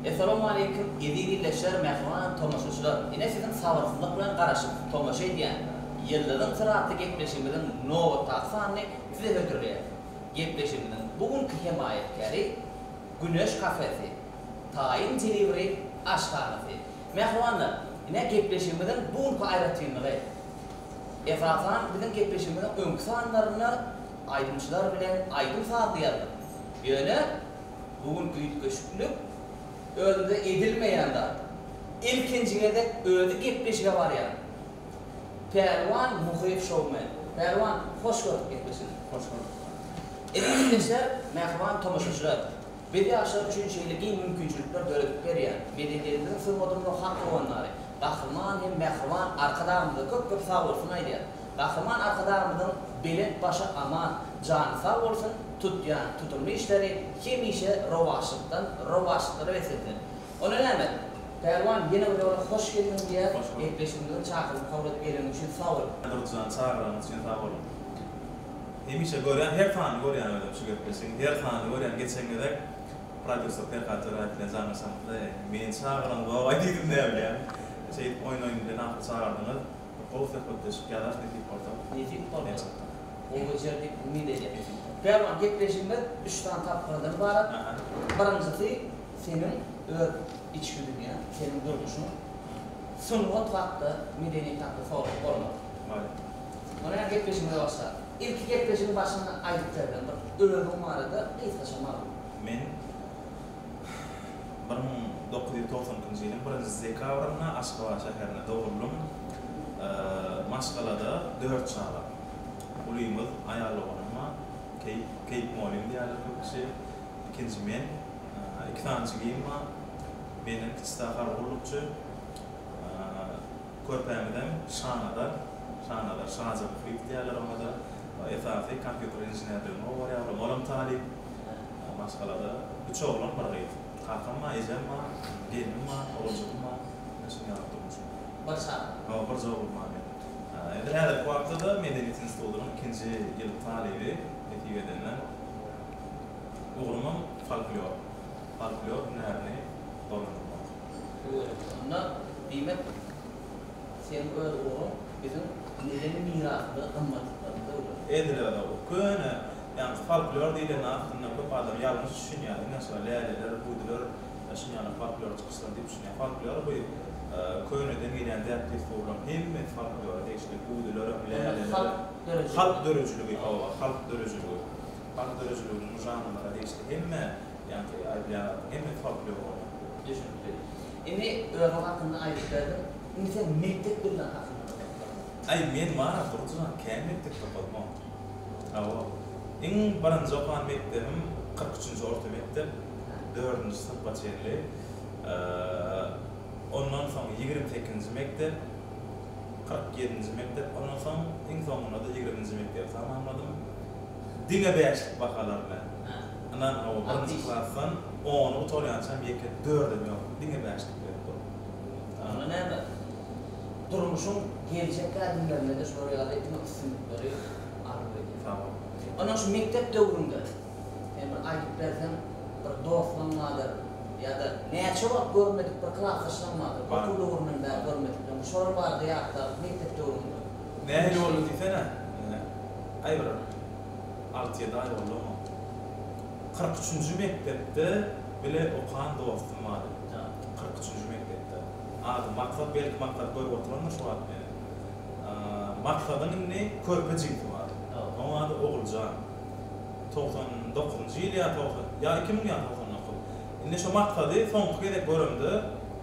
Essalawmaleýkim eziz ildeşler mähriban tomaşaçylar ine siziň sabyrsyzlyk bilen garaşyp tomaşa edýän Ýyldyzyň syry atly gepleşigimiziň nobatdaky sanyny size hödürleýäris. Gepleşigimiziň bu günki hemaýatkäri Güneş kafesi, Taýyn delivery aşhanasy. Mähribanlar ine gepleşigimiziň bu günki aýratynlygy esasan biziň gepleşigimiziň öňki sanlarynda aýdymçylar bilen aýdym-sazly ýazdyk. Ýöne Bu günki üýtgeşiklik özünde edilmeýän zat. Ilkinji gezek özi gepleşige barýan Pälwan Muhyýew şoumen. Pälwan, hoş gördük gepleşigine. Hoş gördük. Eziz ildeşler, mähriban tomaşaçylar! Biz ýaşlar üçin şeýle giň mümkinçilikler döredip berýän medeniýetimiziň sungatynyň hak howandary, Gahryman hem mähriban Arkadagymyza köp-köp sagbolsun aýdýas. Gahryman Arkadagymyzyň belent başy aman, jany sag bolsun, tutýan tutumly işleri hemişe rowaçlykdan rowaçlyklara beslensin. Onda näme, Pälwan ýene bir ýola hoş geldiň diýýäs, gepleşigimiziň çakylygyny kabul edip geleniň üçin sag bol. Durdyjan çagyranyňyz üçin sag boluň. Hemişe görýän her sanyny görýän özüm şu gepleşigiň her sanyny görýän geçen gezek prodýuser Perhat Joraýew bilen jaňlaşamyzda meni çagyraňzogaý diýdim näbilýän şeýdip oýun oýun bilen ahyry çagyrdyňyz. Bir gowy söhbetdeşlik ýazarys nesip bolsa. Nesip bolsa. Gowy geçer diýip umyt edýän. Pälwan gepleşigimiz üç sany tapgyrdan ybarat. Birinjisi seniň öz içki dünýäň, seniň durmuşyň. Sungat hakda, medeniýet hakda sorag bolmaz. Bolýar. Onda ýa gepleşigimize başlalyk. Ilki gepleşigiň başynda aýdyp berseň bir özüň barada gysgaça maglumat. Men 1992-nji ýylyň birinji dekabrynda Aşgabat şäherinde doguldym. Maşgalada dört çaga. Ulymyz aýal doganym bar. Keýp, Keýp mugallym diýýärler köp kişi. Ikinji men. Iki sany jigim bar. Menden kiçisi harby gullukçy. Körpämizem Şanazar, Şanazar Şaja Muhyýew diýýärler oňa-da. Esasy kompýuter inženerligini gowy görýär olam. Olam talyp. Maşgalada üç oglan, bir gyz. Kakam bar, ejem bar, gelnim bar, oguljygym bar. Ine şunuň ýaly durmuşym. Bir çaga. Hawa, birje oglum bar meniň. Edil häzirki wagtda-da Medeniýet institutynyň ikinji ýyl talyby, nesip edende. Ugrumam folklor. Folklor hünärini dolandyrmak. Tüweleme. Onda, diýmek, seniň öz ugruň biziň medeni mirasymyzy, gymmatlyklarymyzy öwrenmek. Edil özi. Köne, ýaňky folklor diýlende aslynda köp adam ýalňyş düşünýär. Diňe şo läleler, hüwdüler, şuny ýaly folklor çykyşlar diýip düşünýär. Folklor bu köneden gelýän däp-dessurlaryň hemmesi folklora degişli. Hüwdülerem, lälelerem. Halk döredijiligi. Halk döredijiligi, hawa, halk döredijiligi. Halk döredijiliginiň žanrlara degişli hemme Ýaňky aýdylýan zadyň hemmesi folklor bolýar. Düşnükli. Indi özüň hakynda aýdyp berdiň. Indi sen mekdep ýyllaryň hakynda bir zatlar aýt. Aý men bar-a Durdyjan kän mekdepde okadym-ow. Hawa. Iň birinji okan mekdebim 43-nji orta mekdep. Dördünji synpa çenli. Ondan soň 28-nji mekdep. 47-nji mekdep ondan soň iň soňunda-da 20-nji mekdebi tamamladym. Diňe bäşlik bahalar bilen. Ynan hawa birinji klasdan ony gutarýançam ýeke dördem ýok. Diňe bäşlik berip dur. Onda näme? Durmuşyň geljek ädimlerinde-de şolar ýaly diňe üstünlikleri arzuw edýän. Sag bol. Ondan şu mekdep döwrüňde sen bir aýdyp berseň bir dostlaň bardyr ýa-da näçe wagt görmedik bir klasdaşlaň bardyr, okuw döwründen bäri görmedikleriň şolar barada ýatlap mekdep döwrüňde. Nähili boldy diýsene. Aý bir alty-ýedi aý boldy oňa. 43-nji mekdepde bile okan dostum bardy. 43-nji mekdepde. Ady Maksat, belki Maksat görüp oturandyr şu wagt meni. Maksadyň indi körpe jigisi bar. Oň ady Oguljan. 99-njy ýyl ýa 90, ýa 2000 ýa 99. Indi şo Maksady soňky gezek göremde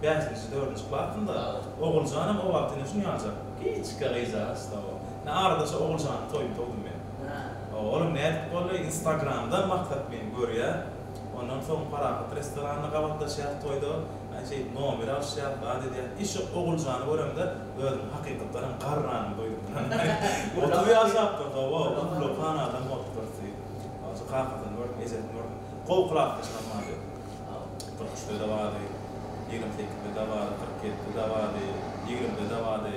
bäşinji, dördünji klasdym-da. Oguljanam o wagt ine şuny ýaljak. Kiçijik gyzjagaz-da o. Ine arada şo Oguljanyň toýuny towdum men. Olam nädip boldy, Instagramdan Maksat meni görýär. Ondan soň Parahat restoranda gabatlaşýas toýda. Aý şeýdip nomer alyşýas, zat edýäs. I şo Oguljany göremde özümiň hakykatdanam garranymy duýdum. 30 ýaşapdyr, hawa, ullakan adam bolupdyr. Şo kakasyny gördüm, ejesini gördüm. Gowy klasdaşlam bardy. 43-de-de bardy, 28-de-de bardy, 47-de-de bardy, 20-de-de bardy.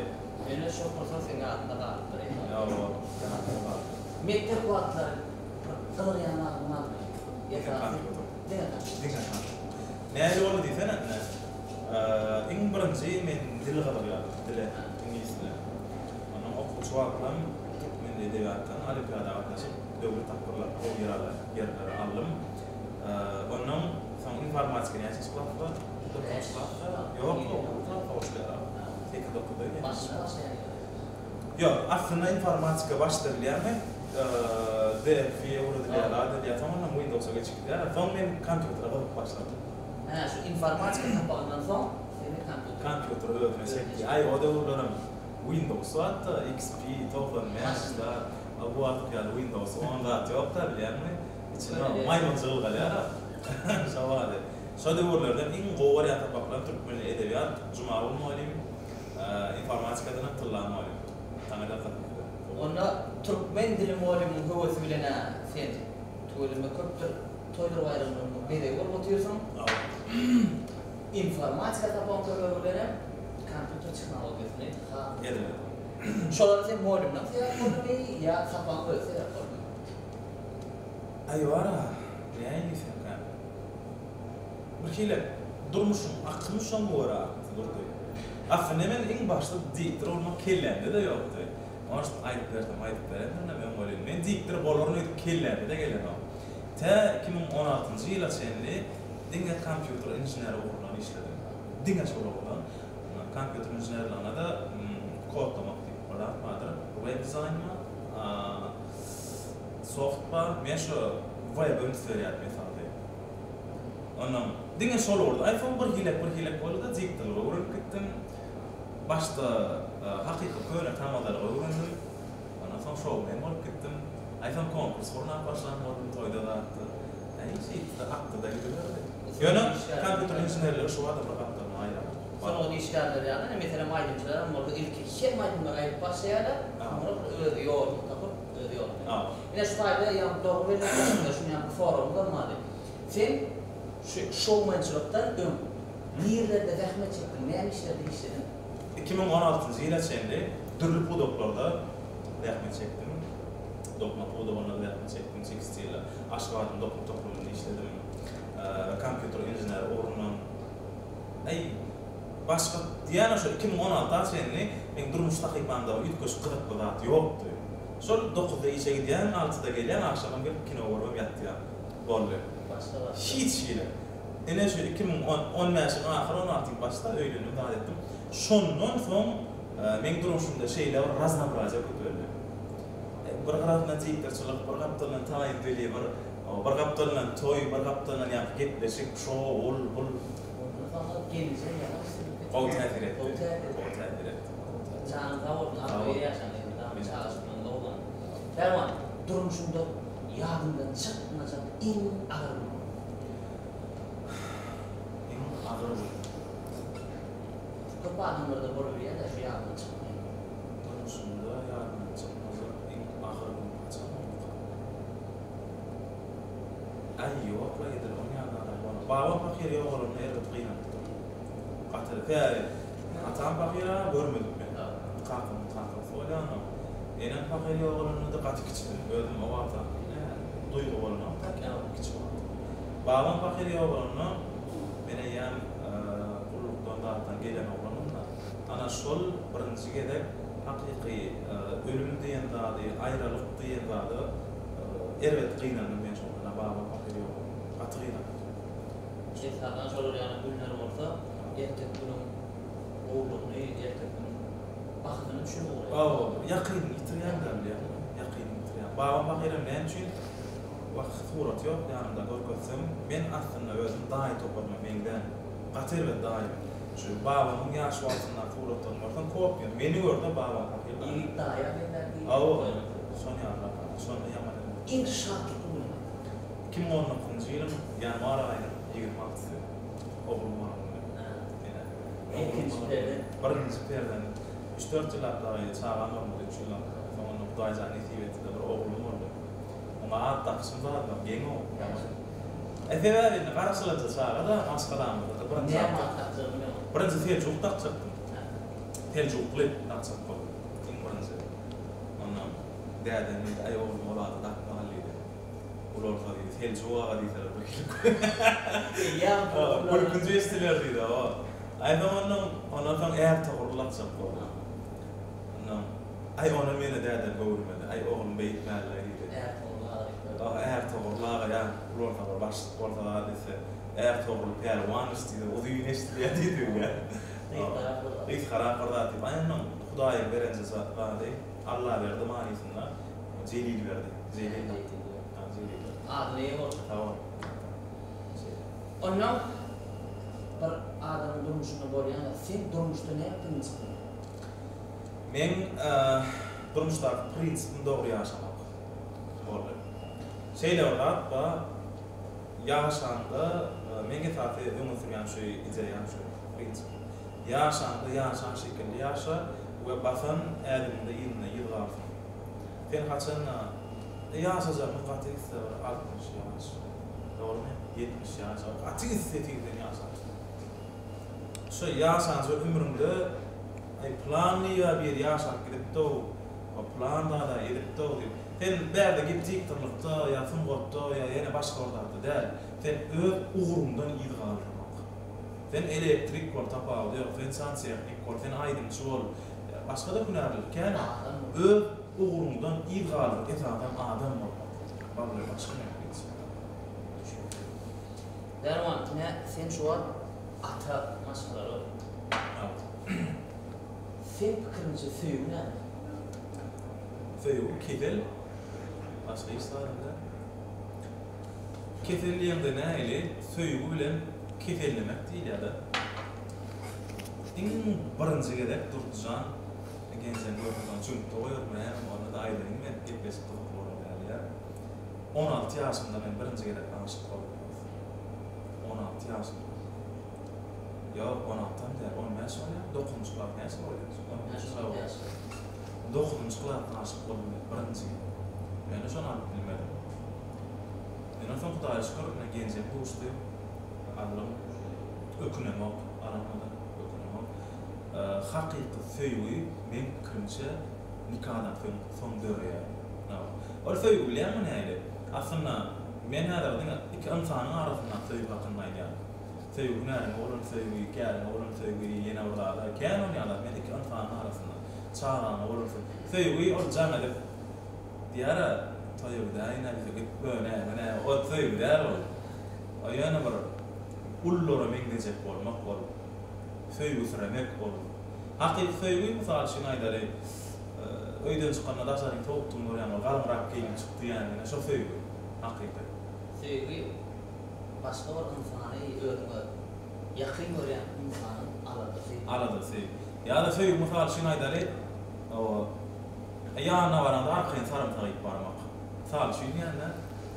Ýöne şo pursat seň ýadyňda galypdyr eý. Ýok, ýadymda galypdyr. Mekdep wagtlary bir gyzygýan zadyň barmy? Diňe kompýuter. Diňe kompýuter. Diňe kompýuter. Nähili boldy diýsene, ine. Iň birinji men dil gyzygýardym, dile, iňlis dile. Ondan okuwçy wagtlam türkmen edebiýatdan olimpiada gatnaşyp, döwlet tapgyrlarynda gowy ýer alan, ýerleri aldym. Ondan soň informatika näçinji klasda? Dokuzynjy klasda? Ýok, dokuzynjy klasda goşulýar. Sekiz-dokuzda öýdýän. Başynda başlaýan ýeri. Ýok, aslynda informatika başda bilýärmi? Delphi öwredilýär, zat edýär, soň ondan Windows-a geçip gidýär. Soň men kompýutere gyzyp başladym. Hä, şu informatika sapagyndan soň seni kompýuter. Kompýuter özüne çekdi. Aý, o döwürlerem Windows bardy-da, XP, 95 zat. A bu wagtky ýaly Windows 10 zat ýok-da, bilýäňmi? Içinde maýmynjyk ylgalýar-a. Şo bardy. Şo döwürlerden iň gowy görýän sapaklarym türkmen dili, edebiýat, Jumagül mugallym, informatikadanam Tylla mugallym. Saňa da gyzykly. Onda türkmen dili mugallymyň höwesi bilen-ä sen tüweleme köpdür toýdur baýramlarynyň bezegi bolup otyrsyň. Informatika sapagyň kömegi bilenem kompýuter tehnologiýasyny has Elbetde. Şolara sen mugallymdan sebäp bolduňmy ýa sapagyň özi sebäp boldumy? Aý bar-a, näin diýsemkäm. Birhili durmuşyň akymy şoňa görä akdy durdy. Aslynda men iň başda diktor bolmak kellämde-de ýokdy. Может, aýdyp bersem aýdyp berendirin-em öň welin, men diktor bolaryn öýdüp kelläme-de gelenok. Tä 2016-njy ýyla çenli diňe kompýuter inženeri ugrundan işledim. Diňe şol ugurdan. Kompýuter inženerligine-de kodlamak diýip bir zat bardyr. Web dizaýn bar, soft bar. Men şo webe üns berýärdim esasy. Onnoň diňe şol ugurda. Aý soň bir hilek bir hilek boldy-da diktorlyga öwrenip gitdim. Başda hakyky köne tamadalygy öwrendim. Ondan soň şoumen bolup gitdim. Aý soň konkurs gurnap başlan boldum toýda zatda. Aý şeýtdi-de akdy-da gidiberdi. Ýöne kompýuter inženerligi şu wagta bir gapdalyma aýlanyp. Sungat işgärleri ýaly, ine meselem aýdymçylar hem bolsa ilki hem aýdymlary aýdyp başlaýarlar, soňra bir öz ýoluny tapyp, öz ýoluny. Ine şu taýda ýaňky dogry belläp geçdiňiz, şuny ýaňky soragymyzam bardy. Sen şu şoumençilikden öň nirelerde zähmet çekdiň, näme işlerde işlediň? 2016-njy ýyla çenli dürli pudaklarda zähmet çekdim. Dokma pudagynda zähmet çekdim, tekstilde, Aşgabadyň dokma toplumynda işledim. Kompýuter inženeri ugrundan. Aý, başga diýýän-ä şo 2016-a çenli meň durmuş sahypamda üýtgeşik gyzykly zat ýokdy. Şol dokuzda işe gidýän, altyda gelýän, agşamam gelip kino görübem ýatýan. Boldy. Başga zat ýok. Hiç hili. Ine şu 2015-iň ahyry, on altyň başda öýlendim, zat etdim. Şondan soň meň durmuşymda şeýle bir raznobraziýa köpeldi. Bir gyrasyndan diktorçylyk, bir gapdalyndan taýyn deliwer, bir gapdalyndan toý, bir gapdalyndan ýaňky gepleşik, şo, ol, bul. Ondan soňra gelnejeň ýalan üstünlik etdi. Gowy täsir etdi. Gowy täsir etdi. Gowy täsir etdi. Janyň sag bolsun, agzybir ýaşaň elmydama çagajyklaryň doglan. Pälwan, durmuşyňda ýadyňdan çykmajak iň agyr gün. Iň agyr gün. Köp adamlarda bolubilýär-dä şu ýadyňdan çykmaýan. Durmuşymda ýadymdan çykmajak iň agyr gün haçan bolduka? Aý, ýok-la edil on ýaly adam bolan. Babam pahyr ýogalanda erbet gynanypdym. Gaty. Sebäbi atam pahyr-a görmedik men. Kakamyň kakasy bolýanok. Enem pahyr ýogalanda-da gaty kiçidim. Özüm o wagtam ine, duýgy bolanok-da, kiçi wagtym. Babam pahyr ýogalanda men eýýäm gullukdan zatdan gelen oglanymda. Ana şol birinji gezek hakyky ölüm diýen zady, aýralyk diýen zada erbet gynandym men şonda. Ana babam pahyr ýogalanda. Gaty gynandym. Esasan şolar ýaly günler bolsa erteki günüň gowulygyny, erteki günüň bahasyna düşünip ugraýar. Hawa, ýakynyňy ýitirýäň-dä bilýäňmi? Ýakynyňy ýitirýäň. Babam pahyram näme üçin Wah, suraty ýok ýanymda görkezsem, men aslynda özüm daýy toparyma meňzän. Gaty erbet daýym. Şu babamyň ýaş wagtyndaky suratlaryny görseň kopiýa. Meni gör-de babam pahyr daýy. Ýigit daýa meňzär diýip Hawa, şony ýaly. Şonda ýaman erbet. Iň şatlykly günüň? 2019-njy ýylyň ýanwar aýynyň 26-sy. Oglum bolan güni. Ine. Ilkinji perzent. Birinji perzent. Üç-dört ýyllap dagy çagam bolmady, üç ýyllap. Soň onda Hudaýjan nesip etdi-de bir oglum boldy. Oňa at dakyşym zadam geň-ow. E sebäbi indi garaşylanja çaga-da maşgalamyzda-da birinji Näme at dakjagyny bilemok. Birinji Seljuk dakjakdym. Seljukly dakjak boldum. Iň birinji. Ondan dädem diýdi, Aý oglum ol ady dakmaly diýdi. Ulalsa diýdi, Seljuk aga diýseler bir hili Eýýäm gülkünç eşdiler diýdi, hawa. Aý soň ondan, ondan soň Ärtogrul dakjak boldy. Ondan, aý onam ýene dädem göwünmedi. Aý oglum beýtmäli-laý diýdi. Ärtogrul aga diýip goýdy. Hawa, Ärtogrul aga ýa ulalsa bir başlyk bolsa zat etse, Ärtogrul Pälwanowiç diýse uzyn eşdilýär diýdi öýdýän. Gysgarak bir zat. Gysgarak bir zat diýip. Aý ondan Hudaýyň berenje zady, Allaberdi manysynda. Jelil berdi. Jelil. Ha, Jelil berdi. Adyna eýe bolsun. Sag bol. Şeýle. Onnoň bir adamyň durmuşynda bolýan zat. Seň durmuşda näme prinsipiň? Meň durmuşdaky prinsipim dogry ýaşamak boldy. Şeýle bir zat bar, ýaşaňda meň esasy öňe sürýän şu ideýam şu, prinsipim. Ýaşaňda ýaşan şekilli ýaşa we basan ädimiňde yzyňda yz galsyn. Sen haçanda ýaşajagyňyz gaty gitse bir 60 ýaş, dogrymy? 70 ýaş, gaty gitse 80 ýaşarsyň. Şu ýaşanja ömrüňde aý pylan diýýä biri ýaşap gidipdi-ow, o pylan zada edipdi-ow diýip. Sen bärde gep diktorlykda ýa sungatda ýa ýene başga bir zatda däl. Sen öz ugruňdan yz galdyrmak. Sen elektrik bol, tapawudy ýok, sen santehnik bol, sen aýdymçy bol, başga-da hünärler kän. Öz ugruňdan yz galdyryp esasam adam bolmak. Wallay başga näme diýjek. Düşündim. Derman, ine sen şu wagt ata maşgalaly bolduň. Hawa. Seň pikiriňçe söýgi näme? Söýgi kesel. Başga hiç zadam däl. Kesel diýeňde nähili? Söýgi bilen kesellemek diýilýär-de. Iň birinji gezek Durdyjan Genjeň görkezeni jüňkde goýarmy näme onda-da aýdaýyn men gepleşik gyzykly bolar ýaly ýa. 16 ýaşymda men birinji gezek aşyk boldum dost. 16 ýaşymda. Ýok, 16-am däl, 15 bolýar. Dokuzynjy klas näçe bolýar? 15 16 ýaş. Dokuzynjy klasda aşyk boldum men birinji gezek. Ýöne şony alyp bilmedim. Ýöne soň Hudaýa şükür ine Genjem duşdy. Aldym. Ökünemok, alanyma-da ökünemok. Hakyky söýgi meň pikirimçe nikadan soň soň döreýär. Ol söýgi bilýäňmi nähili? Aslynda men häzir diňe iki ynsanyň arasyndaky söýgi hakynda aýdýan. Söýgi hünäriňe bolan söýgi, käriňe bolan söýgi, ýene bir zada kän bolýan zat. Men iki ynsanyň arasynda, çagaňa bolan söýgi. Söýgi ol jaň edip diýär-ä, toýa gidäýin-ä diýse git bö näme näme, o söýgi däl ol. O ýöne bir ululara meňzejek bolmak ol. Söýgüsiremek ol. Hakyky söýgi, mysal üçin aýdaly, öýden çykanda daşaryň sowukdygyny görýäň ol galyňrak geýnip çyk diýýäň ine şo söýgi. Hakyky. Söýgi başga bir ynsany özüňe ýakyn görýän ynsanyň aladasy. Aladasy. Ýa-da söýgi mysal üçin aýdaly, ýanyna baraňda arkaýyn sarymsak iýip barmak. Mysal üçin diýende,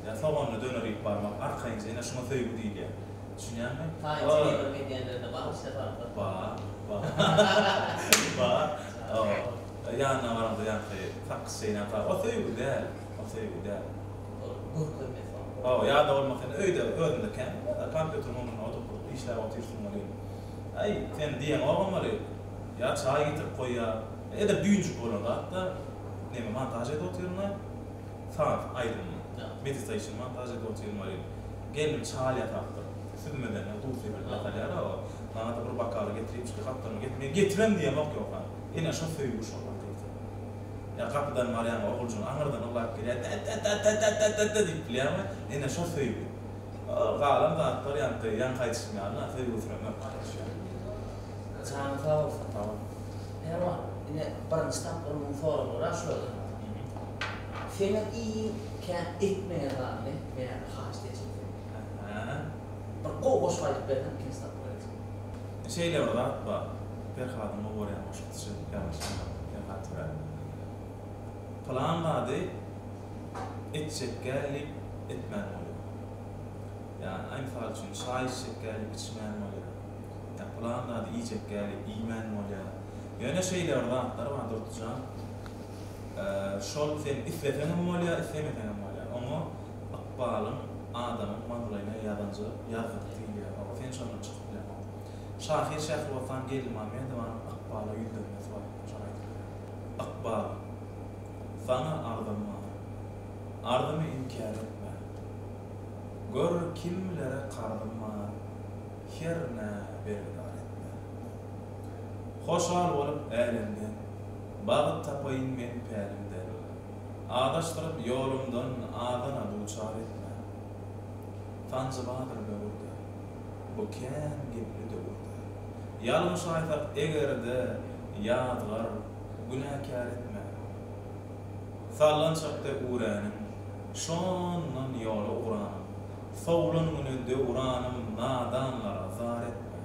ýa soganly döner iýip barmak arkaýynja ine şuňa söýgi diýilýär. Düşünýäňmi? Taýyn telewizor edýänlerinde bar işte sarymsak. Bar, bar. Bar. Ýanyna baraňda ýaňky sakgyç çeýnäp sar. O söýgi däl. O söýgi däl. Ol görkezmesi bar. Hawa, ýa-da bolmasa sen öýde özüňde kän bolýar-da, kompýuteriň öňünde oturyp işläp otyrsyň welin, Äý, sen diýeňogam weli, ýa çaý getirip goýýar. Edil düýnjük bolan zat-da, neme montaž edip otyryn-da, saz, aýdym, meditation montaž edip otyryn welin, gelnim çaý ýasapdyr. Süzmeden, duz sepilip ýasalýar-a o. Maňa-da bir bokaly getiripjikdi, gapdalyma get, men getirem diýemok ýogsa. Ine, şo söýgi şol hakyky. Ýa gapydan barýaň, oguljygyň aňyrdan ylgap gelýär, dä-dä-dä-dä-dä-dä-dä-dä diýip bilýäňmi? Ine, şo söýgi. Galan zatlar ýaňky, ýaňky aýdyşym ýaly, söýgüsiremek. Janyň sag bolsun. Sag bol. Perwan, ine birinji tapgyrymyň soraglary-a şulardan. Seniň iň kän etmeýän zadyňy men häzir haýyşt etjek senden. Hä? Bir gowy goşgy aýdyp berseň ikinji tapgyra geçeris. Şeýle bir zat bar. Perhadyň gowy görýän goşgusy ýalňyşmasam Perhat Töre. Pylan zady etjekgä diýip etmän bolýar. Ýa aý mysal üçin çaý içjekgä diýip içmän bolýar. Ýa pylan zady iýjekgä diýip iýmän bolýar. Ýöne şeýle bir zatlar bar Durdyjan. Şol sen isleseňem bolýar, islemeseňem bolýar. Oňa ykbalyň adamyň maňlaýyna ýazanja ýazgydy diýilýär. Hawa, sen şondan çykyp bileňok. Şahyr Şähribotan Geldimämedowanyň ykbala ýüzlenmesi bar, şony aýdyp bereýin. Ykbal, saňa arzym bar. Arzymy inkär etme. Gör kimlere karzym bar, hernä bergidar etme. Hoşal bolup älemden, bagt tapaýyn men pälimden. Azaşdyryp ýolumdan azana duçar etme. Sanjy bardyr böwürde, bu kän gepli döwürde. Ýalňyşaýsak eger-de, ýazgar, günäkär etme. Sallançakda üwräniň, şondan ýola ugranym, Sowlan güni döwranym nadanlara zar etme.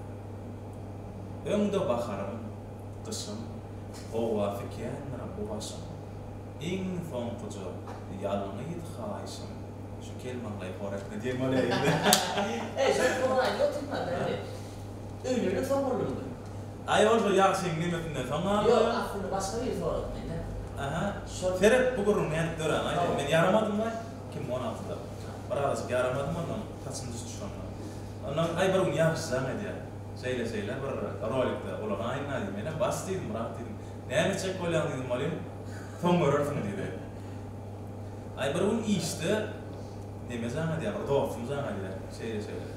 Öňde baharym, gyşym, gowgasy kändir bu başyň. Iň soňkuja ýalňyz haýyşym, şu kel maňlaýy hor etme diýen bolýa indi. Eý, şol soraýyn otyrman indi. Öýlenip soň bolduňmy? Aý ol şo ýagşyň nemesinden soň galdy. Ýok, aslynda başga biri sorady menden. Aha. Şol. Seret bu gürrüň nädip dörän aýdaýyn. Men ýaramadym-laý. Kim on altyda. Bir azajyk ýaramadym ondan, saçym düşdi şondan. Ondan aý bir gün ýagşy jaň edýär. Şeýle şeýle bir rolikde ulanaýyn-da diýdi. Menem bas diýdim, brat diýdim. Näme etjek bolýaň diýdim welin, soň görersiň diýdi. Aý bir gün işde neme jaň edýär, bir dostum jaň edýär. Şeýle şeýle.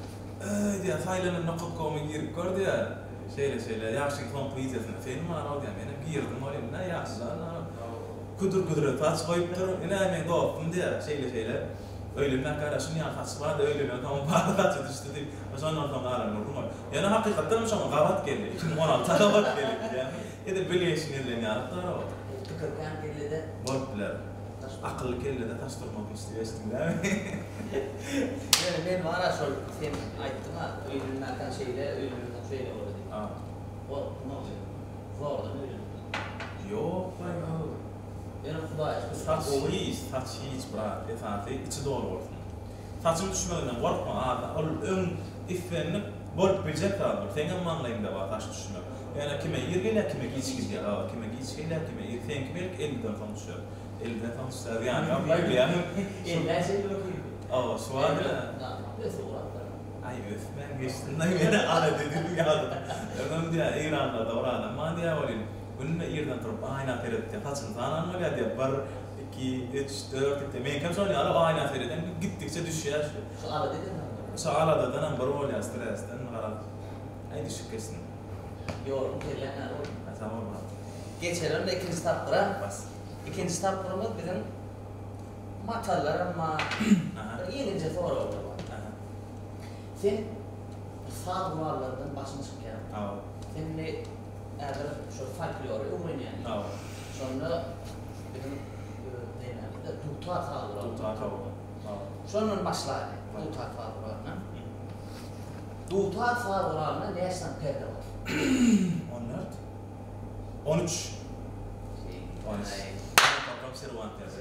Öý diýýär, saýlanan nokat koma girip gör diýýär. Şeýle şeýle, Ýagşyň soňky wideosynda sen bar-ow diýýär. Menem girdim welin, ine Ýagşy jan küdür-küdüre saç goýupdyr. Ine meň dostum diýýär. Şeýle şeýle. Öýlenmäkä gara şuny ýaly saçy bardy, öýlenensoň bary saçy düşdi diýip. Şondan soň galan gürrüň ol. Ýöne hakykatdan hem şoňa gabat geldi. 2016-a gabat geldi diýýärmi? Edil bilgeşin edilen ýaly-da o. Pikir kän kellede. Bolup biler. Akylly kellede saç durmazmyş diýip eşitdiň dämi? Ýöne men bar-a şol sen aýtdyň-a öýlenmäkäň şeýle, öýlenensoň şeýle boldy diýip. Gorkdum-a men. Zordan öýlendim. Ýok-laý ýok. Ýöne Hudaýa şükür. Saç hiç, saç hiç brat, esasy içi doly bolsun. Saçyň düşmeginden gorkma az ol öň islendik bolup biljek zat ol. Seňem maňlaýyňda bar saç düşmek. Ýöne kime ir gelýär, kime giç gelýär. Hawa, kime giç gelýär, kime ir. Seňki belki elliden soň düşer. Elliden soň düşse zyýany ýok bilýäňmi? Ellä şeýle bir hüýr. Hawa, şu bardyr. Ösüp ugrapdyr. Aý ösmän geçsin-aý meni alada edip ýaly. Öňem diýýär, Eýranlarda bir adam bar diýýär welin, günde irden turup aýna seredip diýýär, saçyny sanan bolýar diýýär, bir, iki, üç, dört diýip diýýär. Meňkem şol ýaly aýna sereden gitdikçe düşýär şu. Şu alada edensoň bolýar. Şu aladadanam bir bolýar, stresden garaz. Aý düşüp geçsin. Ýoluň kelläň ýaly bolsun. Sag bol brat. Geçeli onda ikinji tapgyra. Bas. Ikinji tapgyrymyz biziň matallaram bar. Bir ýeňilje soraglar bar. Sen saz gurallaryndan başyň çykýar. Hawa. Sen indi häzir şol folklory öwrenýäň. Hawa. Şonda biziň nemämizde dutar saz guraly. Dutar hawa. Hawa. Şondan başlaýly. Dutar saz guralyndan. Dutar saz guralynda näçe sany perde bar? 14. 13. 13. Kakam Serwantes.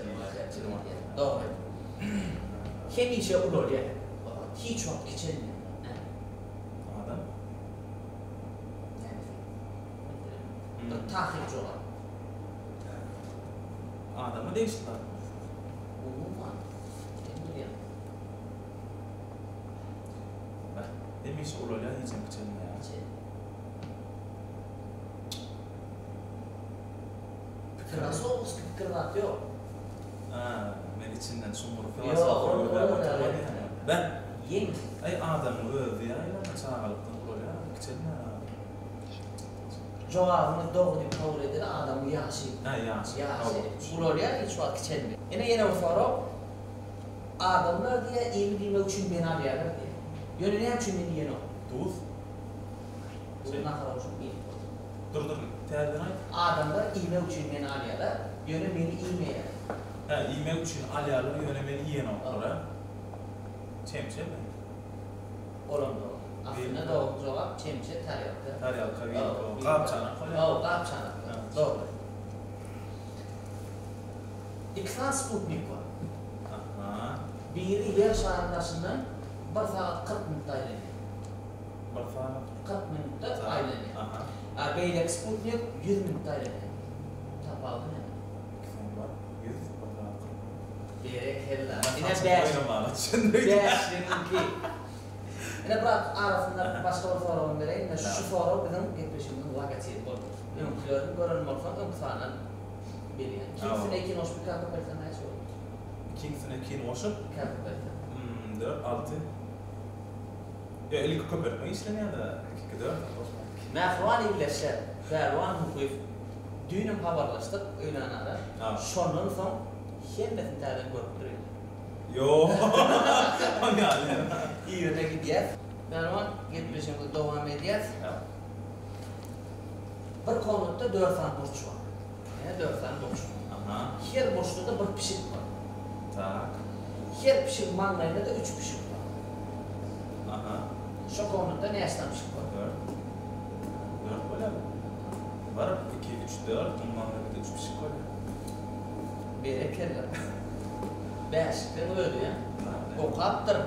Dogry. Hemişe ulalýar. Hiç wagt kiçelmeýär. Adam. Näme? Bir takyk jogap. Adama degişli zat. Umuman. Sen bilýäň. Beh, hemişe ulalýar, hiçem kiçelmeýär. Kiçelmeýär. Filosofski pikir zat ýok. Hä, men içinden çuňňur Ýok, filosofiýa ol gözläp ol oturma ýaly. diýýän. Beh. Ýeňil. Aý, adamyň özi ýaýlama, çagalykdan ulalýar, kiçelmeýär adam. Jogabyňyz dogry diýip kabul edeli, adamyň ýaşy. Hä, ýaşy. Ýaşy. Ulalýar, hiç wagt kiçelmeýär. Ine ýene bir sorag. Adamlar diýýär, iýmit iýmek üçin meni alýarlar diýýär. Ýöne näme üçin meni iýenok? Duz. Duz nahara goşup iýip bolýar. Dur dur, täzeden aýt. Adamlar iýmek üçin meni alýarlar, ýöne meni iýmeýärler. Hä, iýmek üçin alýarlar, ýöne meni iýenoklar, hä? Çemçemi? Olam dogry. Aslynda dogry jogap çemçe, tarelka. Tarelka, wilka, gap-çanak bolýar. Hawa, gap-çanak. Dogry. Iki sany sputnik bar. Aha. Biri Ýer şarynyň daşyndan bir sagat 40 minutda aýlanýar. Bir sagat. 40 minutda aýlanýar. Aha. A beýleki sputnik 100 minutda aýlanýar. Tapawudy näme? Iki sany bar. 100, bir sagat 40 minut. Berekella. Ben Ine saçymy bäş. oýnamaga düşündim. Bäşligiňki. Ine brat arasynda başga bir soragam bereýin. Ine şu sorag biziň gepleşigimiziň logotipi boldy. Öňkülerini gören bolsaň öňki sandan Bilýän. Ikiň üstüne ikini goşup ikä köpeltseň näçe bolar? Ikiň üstüne ikini goşup? Ikä köpeltseň. Dört, alty. Ýa ilki köpeltmek işlenýär-de, iki, iki, dört, goşmak. Mähriban ildeşler, Pälwan Muhyýew düýnem habarlaşdyk öýlänara, şondan soň hemmesini täzeden görüpdir öýdýän. Ýok, ol ýaly däl. Yzyna gidýäs. Pälwan, gepleşigimizi dowam edýäs. Bir komnatda dört sany burç bar. Ine dört sany burç. Aha. Her burçda-da bir pişik bar. Tak. Her pişigiň maňlaýynda-da üç pişik bar. Aha. Şo komnatda näçe sany pişik bar? Dört. Dört bolýarmy? Bir, iki, üç, dört. Onuň maňlaýynda-da üç pişik bolýar. Berekella. Bäşikden özi, okapdyr.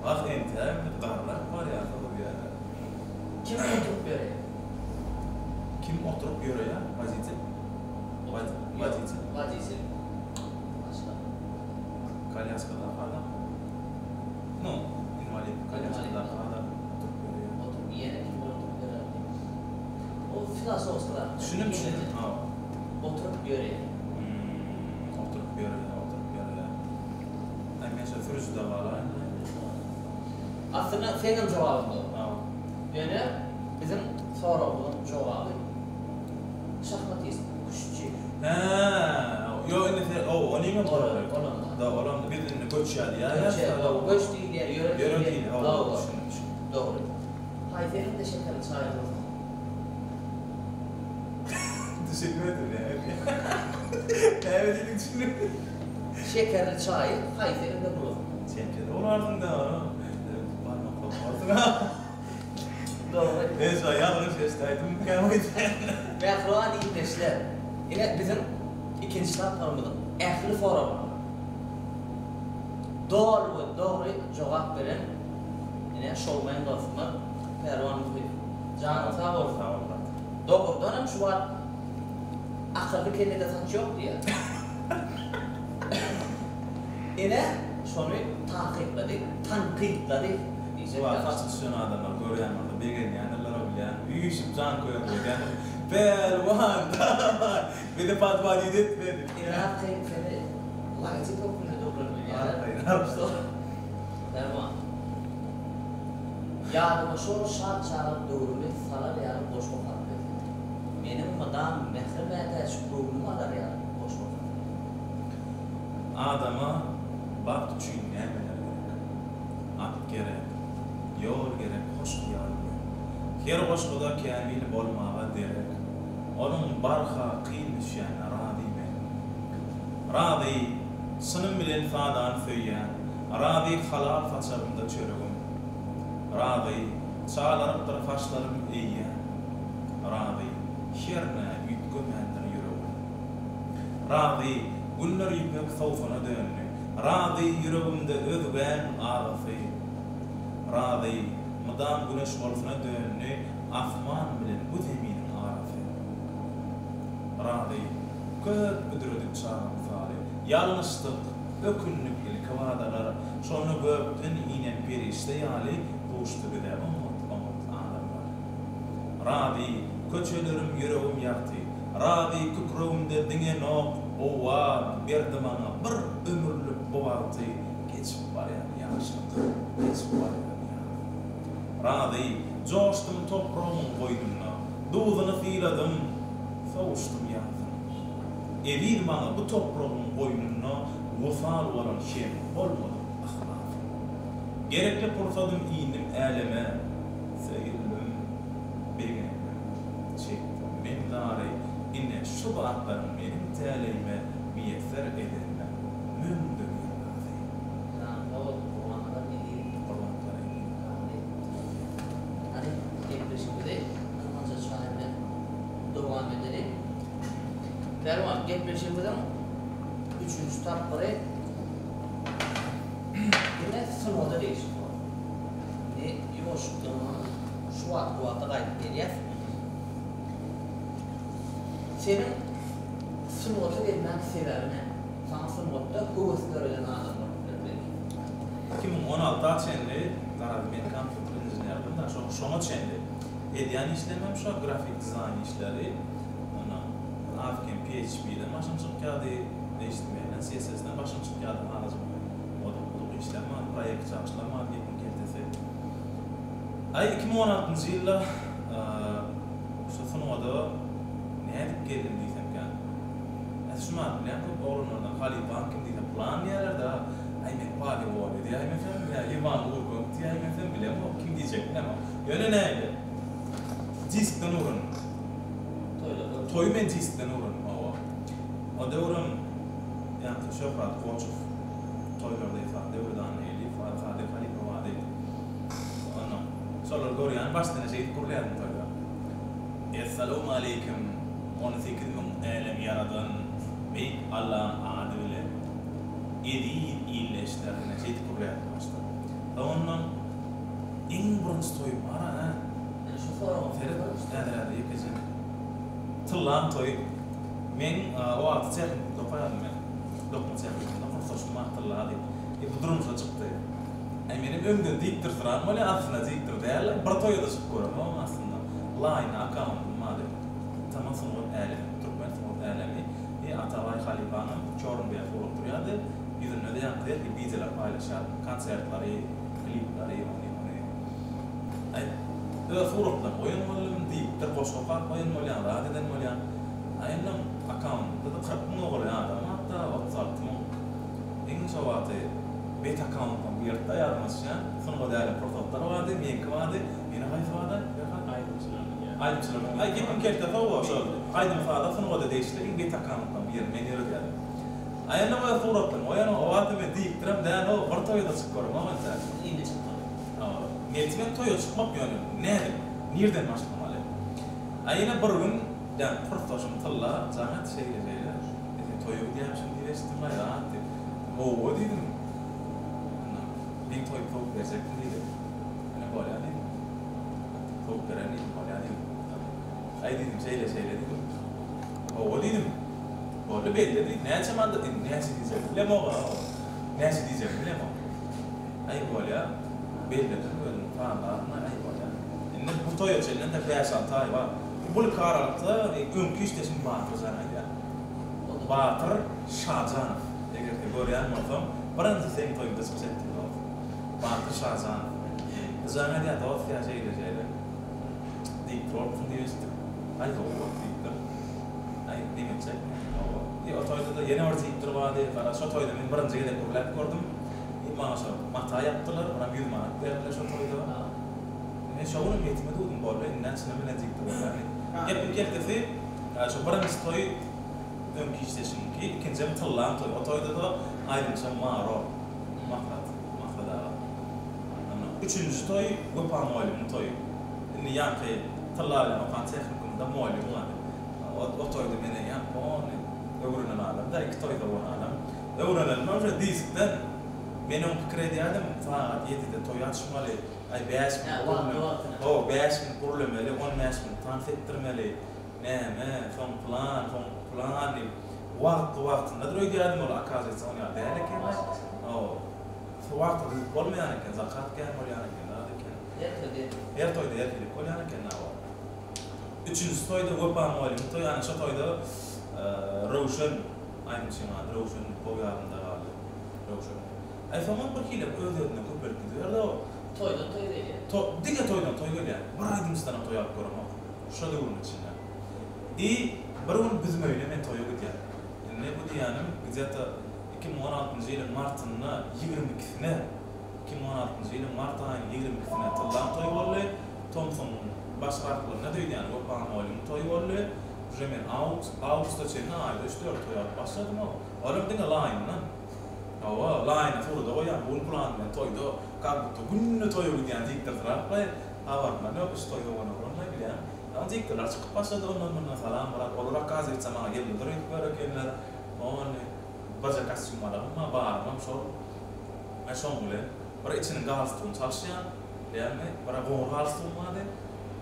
Wah, entägem biz garrap barýarys-a bu ýere. Kim oturyp ýöreýär? Kim oturyp ýöreýär? Woditel. Woditel. Woditel. Başga. Kolýaskadaky adam. Nu, inwalid kolýaskadaky adam oturyp ýöreýär. Oturyp ýene kim oturyp ýörär diýip. O filosofski zat. Düşündim, düşündim. Hawa. Oturyp ýöreýär. Oturyp ýöreýär, oturyp ýöreýär. Aý men şo sürüjide galaýyn. Aslynda seňem jogabyň dogry. Ýöne biziň soragymyzyň jogaby şahmatist, küştçi. Hä, ýok indi sen o onyňam dogry. Olam bar. Da olam biz indi göçýär diýýäs. Göçýär, dogry. Göç diýilýär, ýöre diýilýär. Ýöre diýilýär, hawa, düşündim, düşündim. Dogry. Haýsy elinde şekerli çaý bolsa. Düşünmedim näme diýýän. Näme diýdiň düşünmedim. Şekerli çaýy haýsy elinde bulasyn? Çemçede urarsyň-da ony. Barmak sokarsyň-a. Dogry. Men şo ýalňyş eşidäýdimmikäm öýdýän. Mähriban ildeşler! Ine, biziň ikinji tapgyrymyzyň ähli soraglaryna doly we dogry jogap beren ine, şoumen dostumyz Pälwan Muhyýew. Janyň sag bolsun. Sag bol, brat. Dogrudan hem şu wagt akylly kellede saç ýok diýýär. Ine, şony takyklady, tankytlady diýjek Bu wagt ýaly. saçy düşen adamlar görýän bolsa begenýändirler-ow bilýän. Üýşüp janköýer bolýandyr. Pälwan, dawaý, bizi podwodit etme diýip. Ine, arkaýyn seni logotip hökmünde-de ulanyp bilýärler. Arkaýyn, arkaýyn. Pälwan. Ýadyma şol şat çagalyk döwrümi salar ýaly goşgy okap berseň. Meniň mydam mähre mätäç göwnümi alar ýaly goşgy okap ber. Adama bagt üçin nämeler gerek? At gerek, ýol gerek hoş hyýal bilen. Her goşguda kämil bolmaga derek. Onuň barha kyn düşýänine razy men. Razy, çynym bilen sadany söýýän. Razy halal saçagymda çöregim. Razy, çalarypdyr saçlarym eýýäm. Razy, hernä üýtgemändir ýüregim. Razy, günler ýüpek sowsana döndi. Razy, ýüregimde özgäň agysy. Razy, mydam güneş bolsuna döndi asman bilen bu zeminiň arasy. Razy, köp büdredik çaga mysaly. Ýalňyşdyk, ökündik ilkibadalar. Şonda gökden inen perişde ýaly duşdy bize oňat-oňat adamlar. Razy, köçelerim, ýüregim ýagty. Razy, kükregimde diňenok owaz berdi maňa bir ömürlik bu bagty geçip barýan ýaşlyk, geçip barýan ýaz. Razy, joşdum topragymyň goýnunda, duzuny syladym, sowuşdym ýazyna. Eziz maňa bu topragyň goýnunda wysal bolan kem bolmadyk yhlasym. Gerekli pursadym indim äleme, söýüldim, begendim, çekdim men zary, ine şu zatlaryň meniň täleýime miýesser edenine müňde bir razy. Janyň sag bolsun Gurbannazar Ezizow. Gurbannazar Ezizow. Razy. Hany gepleşigimizi gyzgynja çaý bilen dowam edeliň. Pälwan, gepleşigimiziň üçünji tapgyry diňe sungata degişli bolar. Indi ýuwaşlykdan şu wagtky wagta gaýdyp gelýäs. Seniň sungata gelmäň sebäbi näme? Saňa sungatda höwes döreden adam bolup biler belki. 2016 çenli garaz men kompýuter inženerdim-de, şoňa çenli edýän işlerim hem şo grafik dizaýn işleri. Ondan az-kem PHP-den başym çykýardy, HTML-den, CSS-den başym çykýardy, azajyk odup-budup işlem bar. proýekt çagyşlam bardy gepiň keltesi. Aý 2016-njy ýylda şu sungata nädip geldim diýsemkäm. Äs şu zat bilýän köp oglanlardan halypaň kim diýse pylan diýýärler-de, aý men Paly Woli diýäýmesem ýa Iwan Urgant diýäýmesem bilemok kim diýjegimi bilemok. Ýöne nähili? Diskden öwrendim. Toýlarda. Toýy men diskden öwrendim hawa. O döwrem ýaňky Şöhrat Goçow toýlarda esasy Döwlet Annageldiýew bardy, Kadyr halypa bardy. Onnoň şolary görýän başdan şeýdip gurlaýardym toýda. Essalawmaleýkim 18 müň älemi ýaradan beýik Allaň ady bilen eziz ildeşler ine şeýdip gurlaýardym başda. Soňundan iň birinji toýum bar-a hä. Ine şu soragyň Seret häzir häzir ýekeje. Tyllaň toýy. Meň o wagty tehnikumda okaýardym men. Dokma tehnikumynda kursdaşym bar Tylla diýip. E bu durmuşa çykdy. Aý menem öňden diýipdirsyran bolýan aslynda diýipdir däl. Bir toýa-da çykyp göremogam aslynda. Laýna akkauntym bardy. Tama sungat älemi, türkmen sungat älemi. I Atabaý halypaňam çorny-beýaz surat durýardy. Ýüzünde-de ýaňky her hili wideolar paýlaşýardym. Konsertleri, klipleri, ony muny. Aý, öz suratlarymy goýan boldum, diýipdir, goşgy okap goýan bolýan, zat eden bolýan. Aý, indem akkauntymda-da 40 müňe golaý adam bardy-da, 36 müň. Iň şo wagty bet akkauntym girdi-de, ýadyma düşýär. Sungat älem pursatlar bardy, meňki bardy. Ýene haýsy bardy, Perhat? Aýdymçylaryň ýa. Aýdymçylaryň. Aý, gepiň kelte hawa, şol aýdym-saza, sungata degişli iň bet akkauntlaryň birini men ýöredýärdim. Aý, indem öz suratlarymy goýan, o wagty men diýipdirem däl-ow, bir toýa-da çykyp göremok entäk. Indi çykdyň. Hawa. Niýetimem toýa çykmak ýöne nädip, nirden başlamaly? A ýene bir gün ýaňky kursdaşym Tylla jaň etdi şeýle-şeýle, E sen toýa gidýärmişiň diýip eşitdim-laý zat diýip. Howwa diýdim. Onda meň toýumy sowup berjekmi diýdi. Ine bolýa diýdim. Sowup bererin diýdim, bolýa diýdim. Aý diýdim, şeýle-şeýle diýdim. Howwa diýdim. Boldy belli diýdi. Näçe mandat diýdim. Näçe diýjegimi bilemog-a. Näçe diýjegimi bilemok. Aý bolýa, belledim özüm sanlaryny, aý bolýa. Indi bu toýa çenli entek bäş-alty aý bar. Bu iki aralykda öňki işdeşim Batyr jan aýdýar. Batyr Şajanow, eger sen görýän bolsaň, birinji seň toýuňda çykyş etdim dost. Batyr Şajanow. Jaň edýär, dost ýa şeýle-şeýle. Diýip durarsyň diýip eşitdik. Aý hawa diýipdir. Aý neme etjek? Hawa. I o toýda-da ýene bir diýipdir bardy. Gara şo toýda men birinji gezek gürläp gördüm. I maňa şo mata ýapdylar, biram 100 manat berdiler şo toýda. Men şo günem ýetime dugdum, boldy, indä çynym bilen diýipdir bolýar diýip. Gepiň keltesi, şo birinji toý öňki işdeşimiňki, ikinjem Tyllaň toýy. O toýda-da aýdymçam Maro, Maksat, Maksat aga. Ondan üçünji toý Wepa mugallymyň toýy. Indi ýaňky Tylla bilen okan tehnikumda mugallym bardy. O, o toýda men eýýäm ony öwrenen adam-da, iki toýda bolan adam. Öwrenenime uje diskden. Men öň pikir edýärdim, sagat ýedide toý açmaly, aý bäş minut gürle, hawa, bäş minut gürlemeli, on bäş minut tans etdirmeli, näme, soň pylan, soň pylan diýip, wagtly-wagtyndadyr öýdýärdim, ol okazywaytsa on ýaly däl eken-le. Hawa, wagty düzüp bolmaýan eken, zakaz kän bolýan eken, zat eken. Her toýda her hili. Her toýda her hili bolýan eken, hawa. Üçünji toýda Wepa mugallymyň toýy, ana şo toýda Röwşen aýdymçyň ady Röwşen gowy ýadymda galdy. Röwşen. Aý soňam bir hili öz-özünden köpelip gidiberdi-ow. Toýdan toý gelýär. To, diňe toýdan toý gelýär. Bir aýdymçydanam toý alyp göremok. Şo döwrüň içinde. I bir gün Büzmeýine men toýa gidýän. Indi bu diýýänim gde-to 2016-njy ýylyň martynda 22-sine, 2016-njy ýylyň mart aýynyň 22-sine Tyllaň toýy boldy. Tomsuň başraklarynda-da öýdýän Wepa molyň toýy boldy. Uje men awgust, awgusta çenli aýda üç-dört toý alyp başladym-ow. Olam diňe laýyndan. Hawa, laýyna surada goýýan, bu gün pylan bilen toýda, kak budda günde toýa gidýän diktorsyrak-laý, habarymam ýok, üç toý sowan oglan-laý bilýän. Soň diktorlar çykyp başlady ondan-mundan salam myrat, olar okazyýetsa maňa ýyldyzdyr öýdüp ýör ekenler. Ony birje kostýum alagym bar, barymam şol. Aý şoň bilen bir içiniň galstugyny çalyşýan. Bilýäňmi, bir-ä goňur galstuk bardy,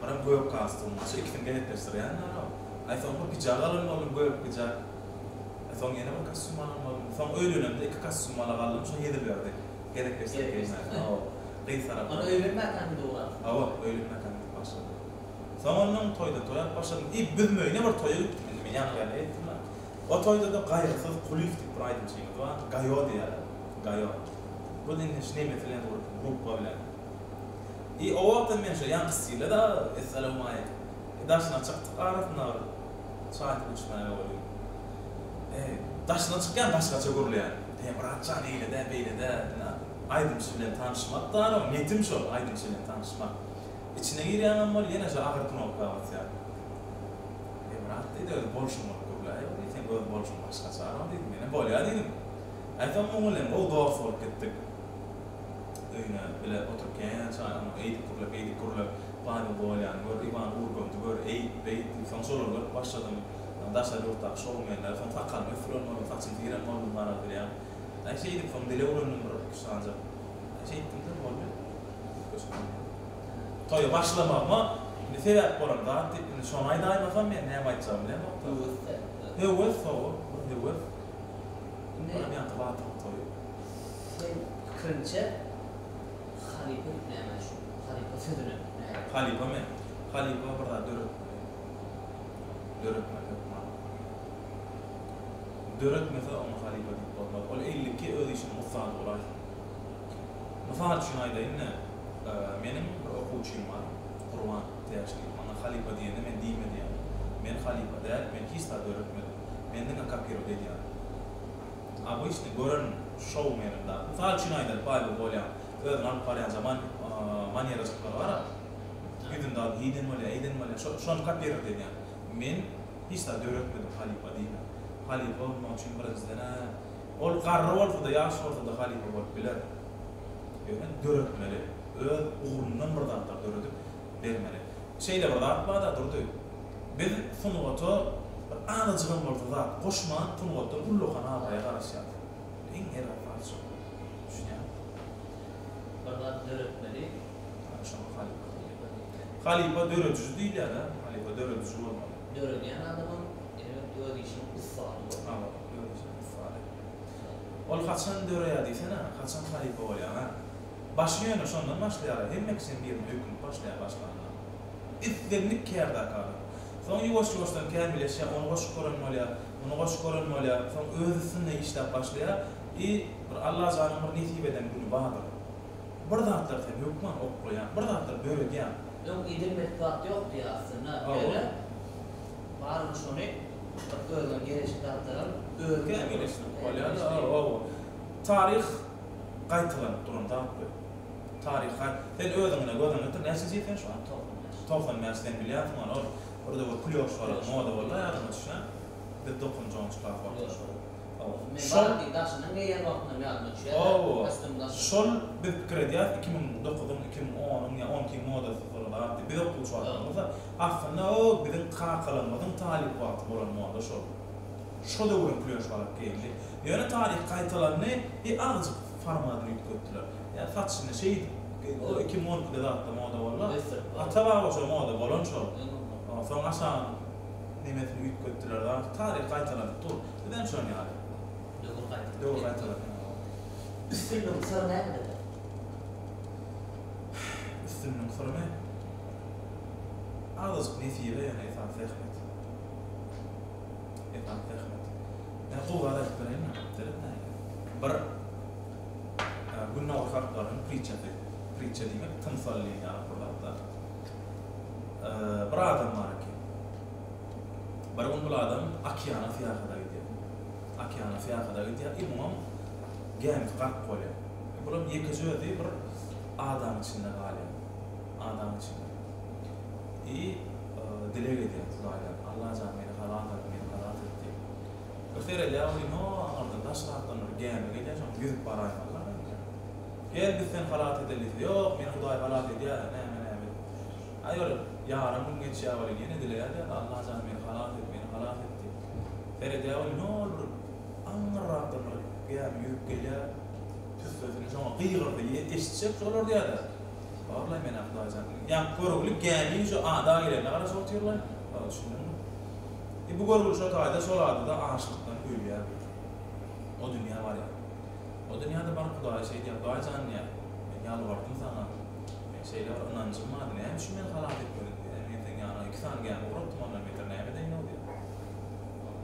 birem gök galstuk bar. Şu ikisini gezekleşdirýän-dä. Aý, soň bir pijak alan boldum, gök pijak. Aý, soň ýene bir kostýum alan boldum. Soň öýlenemde iki kostýum ala galdym, şo hezil berdi. Gezekleşdirip geýmäge. Hawa, gyz tarapdan. Ony öýlenmäkäň gidip ugrapsyň. Hawa, öýlenmäkäm gidip başladym. Soň ondan toýdan toý alyp başladym. I Büzmeýine bir toýa gitdim. Indi men ýaňky-ýaňky aýtdym-a. O toýda-da Gaýgysyz Kulyýew diýip bir aýdymçymyz bar. Gaýo diýýärler. Gaýo. Bu indi şu nemesi bilen grup, gruppa bilen. I o wagtam men şo ýaňky stilde-de essalawmaleýkim. I daşyna çykdyk arasynda bir çaý suw içmäge welin. Eý, daşyna çykýan başgaça gürleýän. Eý, Myrat jan eýle-dä, beýle-dä. Ine, aýdymçy bilen tanyşmak da onuň niýetim şol, aýdymçy bilen tanyşmak. Içine girýäňem bol, ýene şo agyr knopka basýar. Eý, Myrat diýdi, özi bolşuň bolup gürläýew diýdi, seň öz bolşuň başgaçarak diýdi. Menem bolýa diýdim. Aý, soň muň bilen gowy dost bolup gitdik. Öýüne bile oturyp kän çaý onuň eýdip gürläp, beýdip gürläp, Pavel Wolýany gör, Iwan Urganty gör, eýt, beýt diýip, soň şolary görüp başladym. Daşary ýurtdaky şoumenleri, soň sakalymy ösdüren boldum, saçymy syran boldum, garaz bilýäň. Aý, şeýdip soň dile öwrendim bir iki sanjak. Aý, şeýtdim-de boldy. Üýtgeşik bolmady. Toýa başlamagyma indi sebäp bolan zat diýip, indi şony aýdaýmasam men näme aýtjagymy bilemok-da. Höwes-dä. Höwes, hawa, bir höwes. Indi. Olam ýaňky Batyryň toýy. Seň pikiriňçe halypa diýip näme düşünýäň? Halypa sözüne näme? Halypa men. Halypa bir zat döretmeli. Döretmeli hökman. Döretmese oňa halypa diýip bolmaz. Ol 52 öz işiniň ussady bolaýsyn. Mysal üçin aýdaýyn-da, meniň bir okuwçym bar, Gurban Täç diýip. Maňa halypa diýende men diýme diýýän. Men halypa däl, men hiç zat döretmedim. Men diňe kopirowat edýän. Obyçny gören şou meniň zat. Mysal üçin aýdaly Paýbul bolýaň. Özüni alyp barýanja man manerajyklary bar-a. Ýüzünde alyp eýden bolýa, eýden bolýa. Şo şony kopirowat edýän. Men hiç zat döretmedim halypa diýme. Halypa bolmak üçin birinjiden-ä ol garry bolsa-da, ýaş bolsa-da halypa bolup biler. Ýöne döretmeli. Öz ugrundan bir zatlar döredip bermeli. Şeýle bir zat bar-da Durdy. Biz sungata bir azajygam bolsa zat goşman sungatdan ullakan abraýa garaşýarys. Iň erbet zat şol. Düşünýäňmi? Bir zat döretmeli. Ana şoňa halypa diýilýär. Halypa dörediji diýilýär-dä. Halypa dörediji bolmaly. Döredýän adamam elbetde öz işiniň ussady bolmaly. Hawa, öz işiniň ussady. Ol haçan döreýär diýsene, haçan halypa bolýar-a? Başy ýöne şondan başlaýar-a, hemme kişem birine öýkünip başlaýar başlanda. Islendik kärdäki adam. Soň ýuwaş-ýuwaşdan kämilleşýär, ony goşup gören bolýar, muny goşup gören bolýar, soň öz üstünde işläp başlaýar i bir Allajanyň bir nesip eden güni bardyr. Bir zatlar sen hökman oklaýaň, bir zatlar döredýäň. Öň edilmedik zat ýok diýýär aslynda. Ýöne barybir şony bir özüňe gereşli zatlaram özüň Kämilleşdirip bolýar-da, hawa. Taryh gaýtalanyp duran zat bu. Taryh gaý. Sen özüňe gözüňi getir, näçinji ýyl sen şu wagt? 95. 95 sen bilýänsiň ony, ol bir döwür klýoş bolan moda boldy ýadyňa düşýän. Biz dokuzynjy, onunjy klas wagty. Klýoş boldy. Hawa. Men Şol bar daşyndan geýýän wagtynam ýadyma düşýär. Hawa. Kostüm daşy. Şol biz pikir edýäris 2009-yň, 2010-yň ýa 12-iň modasy şol zat diýip. Biz okuwçy wagtymyzda aslynda o biziň kakalarymyzyň talyp wagty bolan moda şol. Şo döwrüň klýoş balak geýildi. Ýöne taryh gaýtalandy i azajyk formadyny üýtgetdiler. Ýa saçyny şeýdip o 2012-de zatda moda boldy. Ata-baba şo moda bolan şol. Soň aşagyny nemesini üýtgetdiler zat. Taryh gaýtalanyp dur. Bizem şon ýaly. Döwür gaýtalanyp. Döwür gaýtalanyp. Üstünligiň syry nämede? Üstünligiň syrymy? Azajyk nesibe ýöne esasy zähmet. Esasy zähmet. Men gowy zat aýdyp bereýinmi? Seret nähili. Bir Gündogar halklarynyň pritçasy. Pritça diýmek tymsal diýen ýaly bir zat-da. Bir adam bar eken. Bir gün bul adam okeana syýahata gidýär. Okeana syýahata gidýär. I muňam gämisi gark bolýar. Bulam ýekeje özi bir adanyň içinde galýar. Adanyň içinde. I dileg edýär Hudaýdan, Allajan meni halas et, meni halas et diýip. Bir seredýär welin, ho, aňyrdan daşrakdan bir gämi gelýär, şoňa ýüzüp baraýmaly-la diýýär. Gel, biz seni halas edeli diýse, ýok, meni Hudaý halas edýär-ä, näme, näme diýip. Aý, ol ýarym gün geçýär welin, ýene dileýär diýýär, Allajan meni halas et, meni halas et diýip. Seredýär welin, hol bir aňyrrakdan bir gämi ýüzüp gelýär, tüssesini şoňa gygyrdy, eşitjek şolar diýýär-de. Barlaý men-ä Hudaýjan. Ýaňky görgüli gämiň şu ada gelenine garaşyp otyrlaý. Saňa düşündiňmi? I bu görgüli şo taýda şol adada açlykdan ölýär. O dünýä barýar. O dünýäde baryp Hudaýa şeý diýýär, Hudaýjan diýýär, men ýalbardym saňa. Men şeýle bir ynanjym bardy. Näme üçin meni halas etmediň diýýär. Men seň ýanyňa iki sany gämi ugratdym, ondan beter näme edeýin-ow diýýär.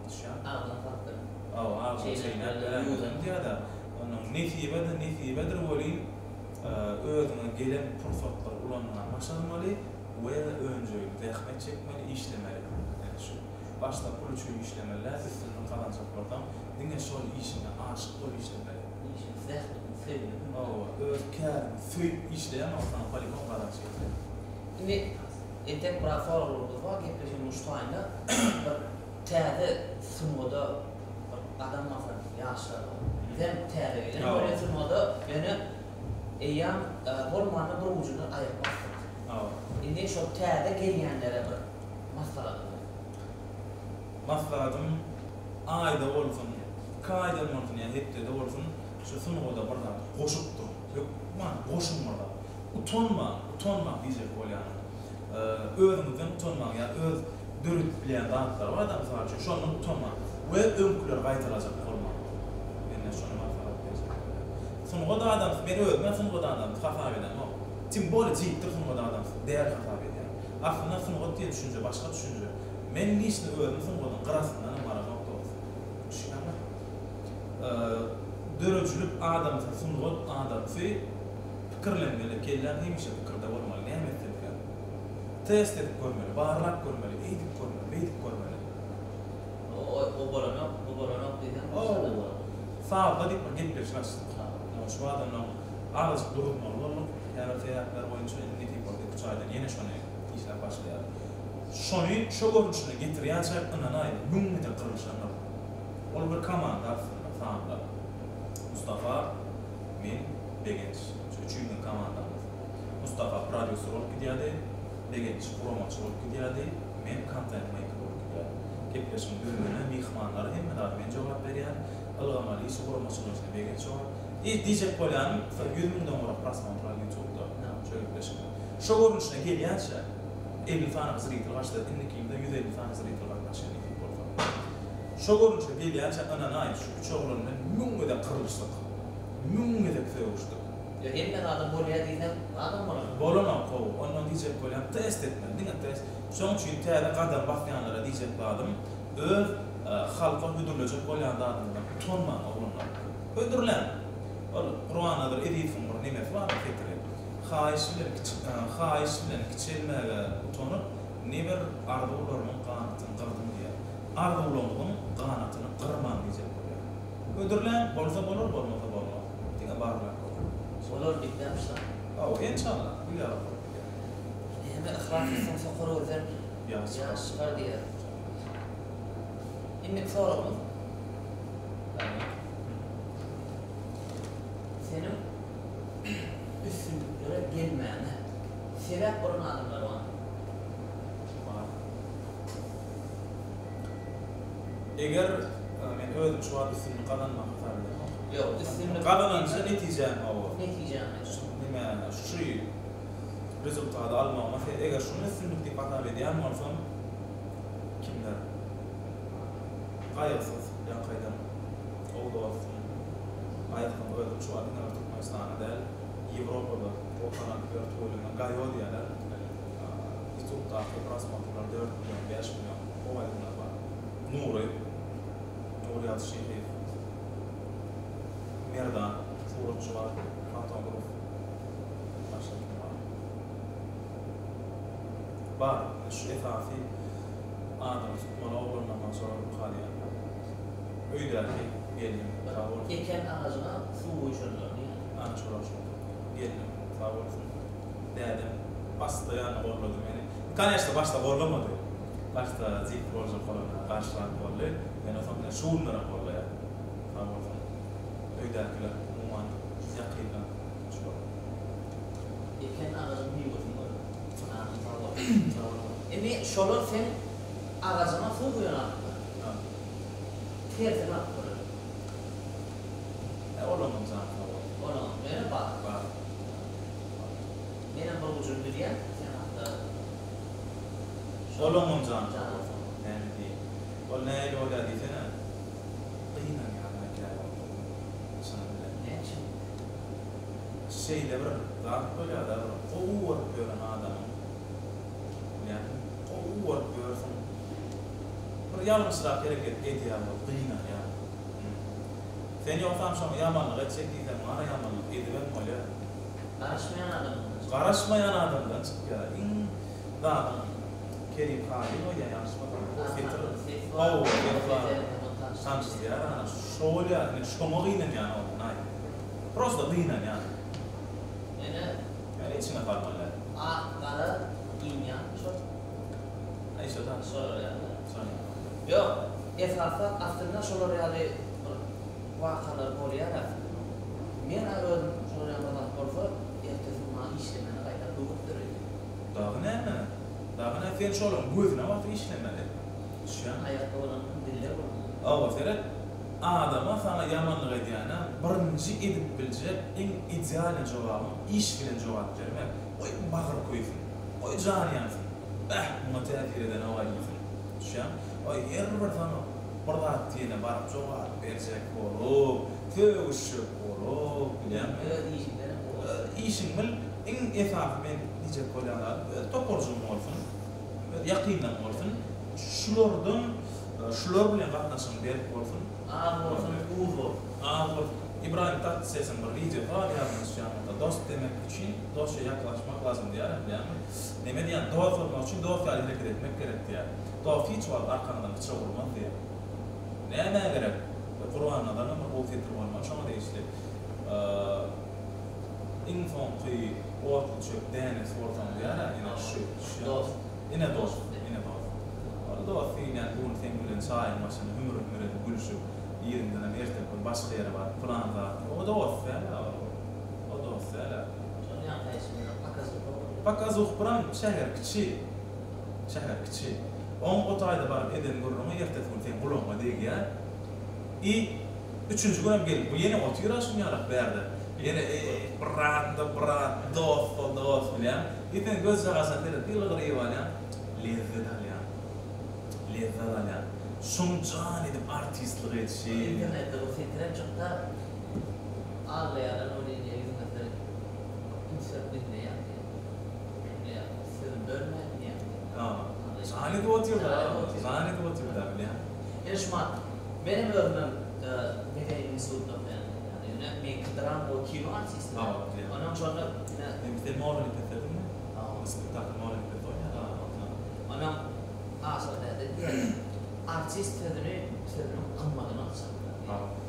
Düşýäňmi? Agzyna salyp ber. Hawa, agzyna çeýnäp beräýmeseň diýýär-de. Onnoň nesibe-de nesibedir welin, özüňe gelen pursatlary ulanmany başarmaly we önjeýli zähmet çekmeli, işlemeli. Ýani şu başda pul üçin işlemeli däl, üstünlik gazanjak bolsaň, diňe şol işiňe aşyk bolup işlemeli. Işiň, zähmetiň söýgüli. Hawa, öz käriňi söýüp işleýän bolsaň, polibom gazanç getirýär. Indi entek biraz soraglarymyz bar, gepleşigiň şu taýynda bir täze sungata bir gadam basan ýaşlar bar. Bizem täze gelen bolýa sungata, ýöne eýýäm bolmanda bir ujundan aýak basdyk. Indi şol täze gelýänlere bir maslahatyň bolsun. Maslahatym aýda bolsun, iki aýdan bolsun ýa hepdede bolsun şu sungata bir zat goşup duruň. Hökman goşuň bir zat. Utanmaň, utanmaň diýjek bolýanym. Özüňizden utanmaň ýa öz döredip bilýän zatlary bar-da mysal üçin şondan utanmaň we öňküleri gaýtalajak bolmaň. Menden şony maslahat berjek bolýan. Sungat adamsy, men özüm-ä sungat adamsy hasap edemok. Tim bolýa jikdir sungat adamsy däl hasap edýän. Aslynda sungat diýen düşünje başga düşünje. Men liçno özüm sungatyň gyrasyndanam baramok dogrusy. Düşünýäňmi? Döredijilik adamsy, sungat adamsy pikirlenmeli, kelläň hemişe pikirde bolmaly, näme etsemkäm? Test edip görmeli, barlap görmeli, eýdip görmeli, beýdip görmeli. O bolanok, bu bolanok diýseň, başga-da bolar. Sazda diýip bir gepleşik açdyk. Şu adamlaň azajyk duruzmaly bolduk. Käbir sebäpler boýunça indi nesip bolsa iki-üç aýdan ýene şony işläp başlaýarys. Şony şo görnüşine getirýänçäk ynanaý, müň gezek gyrlyşandyr. Ol bir komanda aslynda, sanda. Mustafa, men, Begenç. Şu üçimiziň komandamyz. Mustafa prodýuser bolup gidýärdi, Begenç guramaçy bolup gidýärdi, men kontent meýker bolup gidýärdim. Gepleşigiň düzümine, myhmanlara hemme zada men jogap berýän, ylgamaly işi guramaçylyk işine Begenç jogap. I diýjek bolýanym, 100 müňden gowrak prosmotr al ýutubda şo gepleşikde. Şo görnüşine gelýänçä 50 sany zritel başlady, indikinde 150 sany zritel gatnaşýar nesip bolsa. Şo görnüşe gelýänçä ynanaý, şu üç oglan bilen müň gezek gyrlyşdyk. Müň gezek sögüşdik. Ýa hemme zada bolýa diýseň zadam bolanok. Bolanok how, ondan diýjek bolýan test etmeli, diňe test. Şoň üçin täze gadam basýanlara diýjek zadym, öz halka hödürlejek bolýan zadyňyzdan utanmaň oglanlar. Hödürläň. Ol Gurbannazar Ezizowyň bir nemesi bardy setiri. Haýyş bilen kiçi haýyş bilen kiçelmäge utanyp, ne bir arzuwlarymyň ganatyny gyrdym diýýär. Arzuwlaryňyzyň ganatyny gyrmaň diýjek bolýar. Hödürläň, bolsa bolar, bolmasa bolmaz. Diňe barlap görüň. Bolar diýip şa. Hawa, enşalla, gül ýaly bolup gider. Näme yhlas etseň sokar gözden ýaş çykar diýýär. Indiki soragymyz. Seniň üstünliklere gelmäňe sebäp bolan adamlar barmy? Bar. Eger men özüm şu wagt üstünlik gazanmak hasap edemok. Ýok, üstünlik Gazananja netijäm hawa. Netijäň näme? Nime, şu rezultady almagyma eger şuny üstünlik diýip hasap edýän bolsam, kimler? Gaýgysyz, ýaňkaýdan gowy dostum. Gaýgysyzyň özem şu wagt diňe bir Türkmenistanda däl, Ýewropada gowy tanalyp ýör tüweleme Gaýo diýýärler. Ýutubdaky prosmotrlar dört million, bäş million gowy aýdymlary bar. Nury, Nurýaz Şyhyýew, Merdan, suratçy bar, fotograf, başga kim bar? Bar, şu esasy adyny tutmaly oglanlardan şolar ukalýar. Öýdäki gelnim, sag bolsun. Eken agajyna suw guýşanlar diýýär. Ana şolar şol. Gelnim, sag bolsun. Dädem postoýanno gollady meni. Koneçno başda gollamady. Başda jigit boljak bolanda garşyrak boldy. Ýöne soň ine şu günlerem gollaýar. Sag bolsun. Öýdäkiler umuman ýakynlar şular. Eken agajyň miwesini görüp. Janyň sag bolsun. Sag boluň. Indi şolar seň agajyňa suw guýan adamlar. Tersini alyp görelim. E olaňam jany sag bolsun. Olaňam. Ýöne bar. Bar. Menem bir ujuny bilýän, sen hakda şol. Olaňam jany sag bolsun. Näme diýeýin. Ol nähili bolýar diýsene. Gynanýan-a käwagt çyny bilen. Näçe? Şeýle bir zat bolýar-da, bir gowy görüp ýören adamyň, bilýäňmi, gowy görüp ýörsüň, bir ýalňyşrak hereket edýär bolup gynanýaň. Sen ýogsam şoňa ýamanlyk etjek diýseň bar-a ýamanlyk edibem bolýar. Garaşmaýan adamdan çykýar. Garaşmaýan adamdan çykýar. Iň zadyň Kerim Halyň oýýan ýalňyşmasam o setir. Hawa ses bar. Tanyşdyrýar ana şo bolýar ine şoňa gynanýan oglan-aý. Prosta gynanýan. Ýöne. Ýöne içiňe salmaly däl. Ak gara gynýan şol. Aý şo-da. Şolar ýaly. Şony. Ýok, esasy aslynda şolar ýaly bir wakalar bolýar aslynda. Men-ä özüm şolar ýaly bir zat bolsa, ertesi gün maňa işlemäne gaýta höwes döreýär. Dagy näme? Dagy näme? Sen şolaryň gözüne batyp işlemeli. Düşýäňmi? Aýakda bolan kim dille bolmaly. Hawa, seret, adama saňa ýamanlyk edýäne birinji edip biljek iň idealnyý jogabyň iş bilen jogap bermek. Goý bagry köýsün. Goý jany ýansyn. Bäh, muňa täsir edenok-aý diýsin. Düşýäňmi? Goý her bir saňa bir zat diýene baryp jogap berjek bolup, sögüşjek bolup, bilýäňmi? Öz işiňdenem gowy. Öz işiňi bil. Iň esasy men diýjek bolýan zadym, öz toparjygyň bolsun, öz ýakynlaryň bolsun. Şulardan, şular bilen gatnaşygyň berk bolsun. Az bolsun, uz bolsun. Az bolsun. Ybraýym Tatlysesiň bir wideosy bar ýadyňa düşýän bolsa, dost demek üçin dostça ýaklaşmak lazym diýýär, bilýäňmi? Neme diýýän, dost bolmak üçin dost ýaly hereket etmek gerek diýýär. Dost hiç wagt arkaňdan pyçak urmaz diýýär. Nämä gerek? Gurbannazaryňam bir gowy setir bolmaly şoňa degişli. Iň soňky otluçöp dänesi bolsaň diýýär-ä, ine şu, düşýäňmi? Dost. Ine dost, ine dost. Ol dost diýilýän bu gün seň bilen çaýyň başynda hümür-hümür edip gülüşip, yzyňdanam erteki gün başga ýere baryp pylan zat, o dost däl-ä ol. O dost däl-ä. Şony ýaňky aýdyşym pokazuh boldy. Pokazuh biram şäher kiçi. Şäher kiçi. Oň o taýda baryp eden gürrüňi ertesi gün seň gulagyňa degýär. I üçünji günem gelip bu ýene otyr-a şunýalak bärde. Ýene eý, brat-da brat, dost-da dost bilýäňmi? I sen gözjagaşyna seredip ýylgyryp alýaň. Lezzet alýaň. Lezzet alýaň. Şoň jan edip artistlik edişi. Internetde bu setirem çykda. Aglaýarlar welin ýa ýüzüňe seredip üns berip diňleýäň diýýär. Diňleýär, sözüni bölmän diýýär. Jan edip otyr-da, jan edip otyr-da bilýäň. Ine şumat, menem özümem medeniýet institutynda okaýan ýaly, ýöne meňki drama we kino artisti. Onam şonda ine. Sen Mollanepesdediňmi? Spektakl Mollanepesde oýnaýar. Onam Aşyr däde diýýär, artist sözüni sözüniň gymmadyny aljaklar diýýär.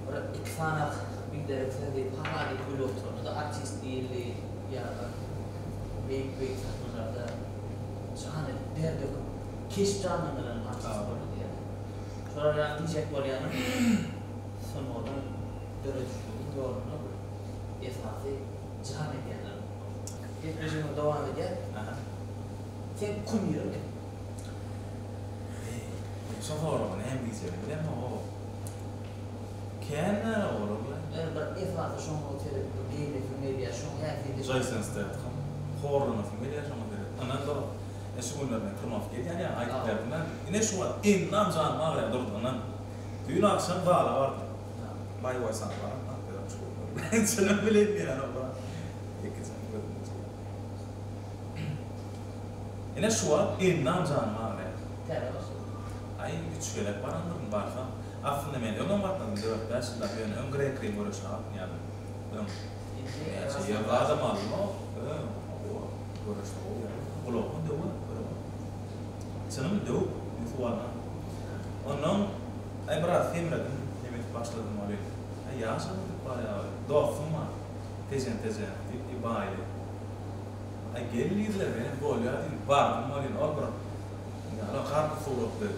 Bir iki sanak biderek söz diýip ha-ha diýip gülüp oturanda-da artist diýildi ýa-da beýik-beýik sahnalarda jan edip, der döküp, keşp janlandyran artist boldy diýýär. Şolar ýaly diýjek bolýanym, sungatyň, döredijiligiň ýolunda bir esasy jan edýänler bolmaly. Gepleşigimiz dowam edýär. Seň kumiriň kim? Eý, men şo soraga näme diýjegimi bilemok. Kän näme bolar-la? Ýöne bir esasy şoňa seredip bir geýnesiň gelýär, şoň häsiýeti. Jaýson Stetham. Horlanasym gelýär şoňa seredip. Ynha dost, ine şu günler men trnowka edýän ýaňy aýdyp berdim-ä. Ine şu wagt endam janym agyrýar durdy ynan. Düýn agşam zala bardym. Baý-baý saňa baram at berem şu günler. Çynym bilen diýýän-ow-a. Ýekeje gözümi çekip. Ine şu wagt endam janym agyrýar. Täze başladym. Aý, üç gezek barandyryn, barsam. Aslynda men öňem gatnadym, dört-bäş ýyllap, ýöne öň grek-rim göreşine gatnaýardym. Öň. Näçe ýer zadam aldym-ow. Öň, hawa, göreşde gowy ýaly. Gulagymy döwen, göreňok. Çynym, döwüp, men suw alman. Onnoň, aý, biraz semredim, nem edip başladym welin. Aý, ýaşam gidip barýar welin. Dostum bar, Tejen Tejenow diýip, i baýly. Aý, gel diýdiler, menem bolýar diýdim. Bardym welin, ol bir, ýa-da garpyz suratly.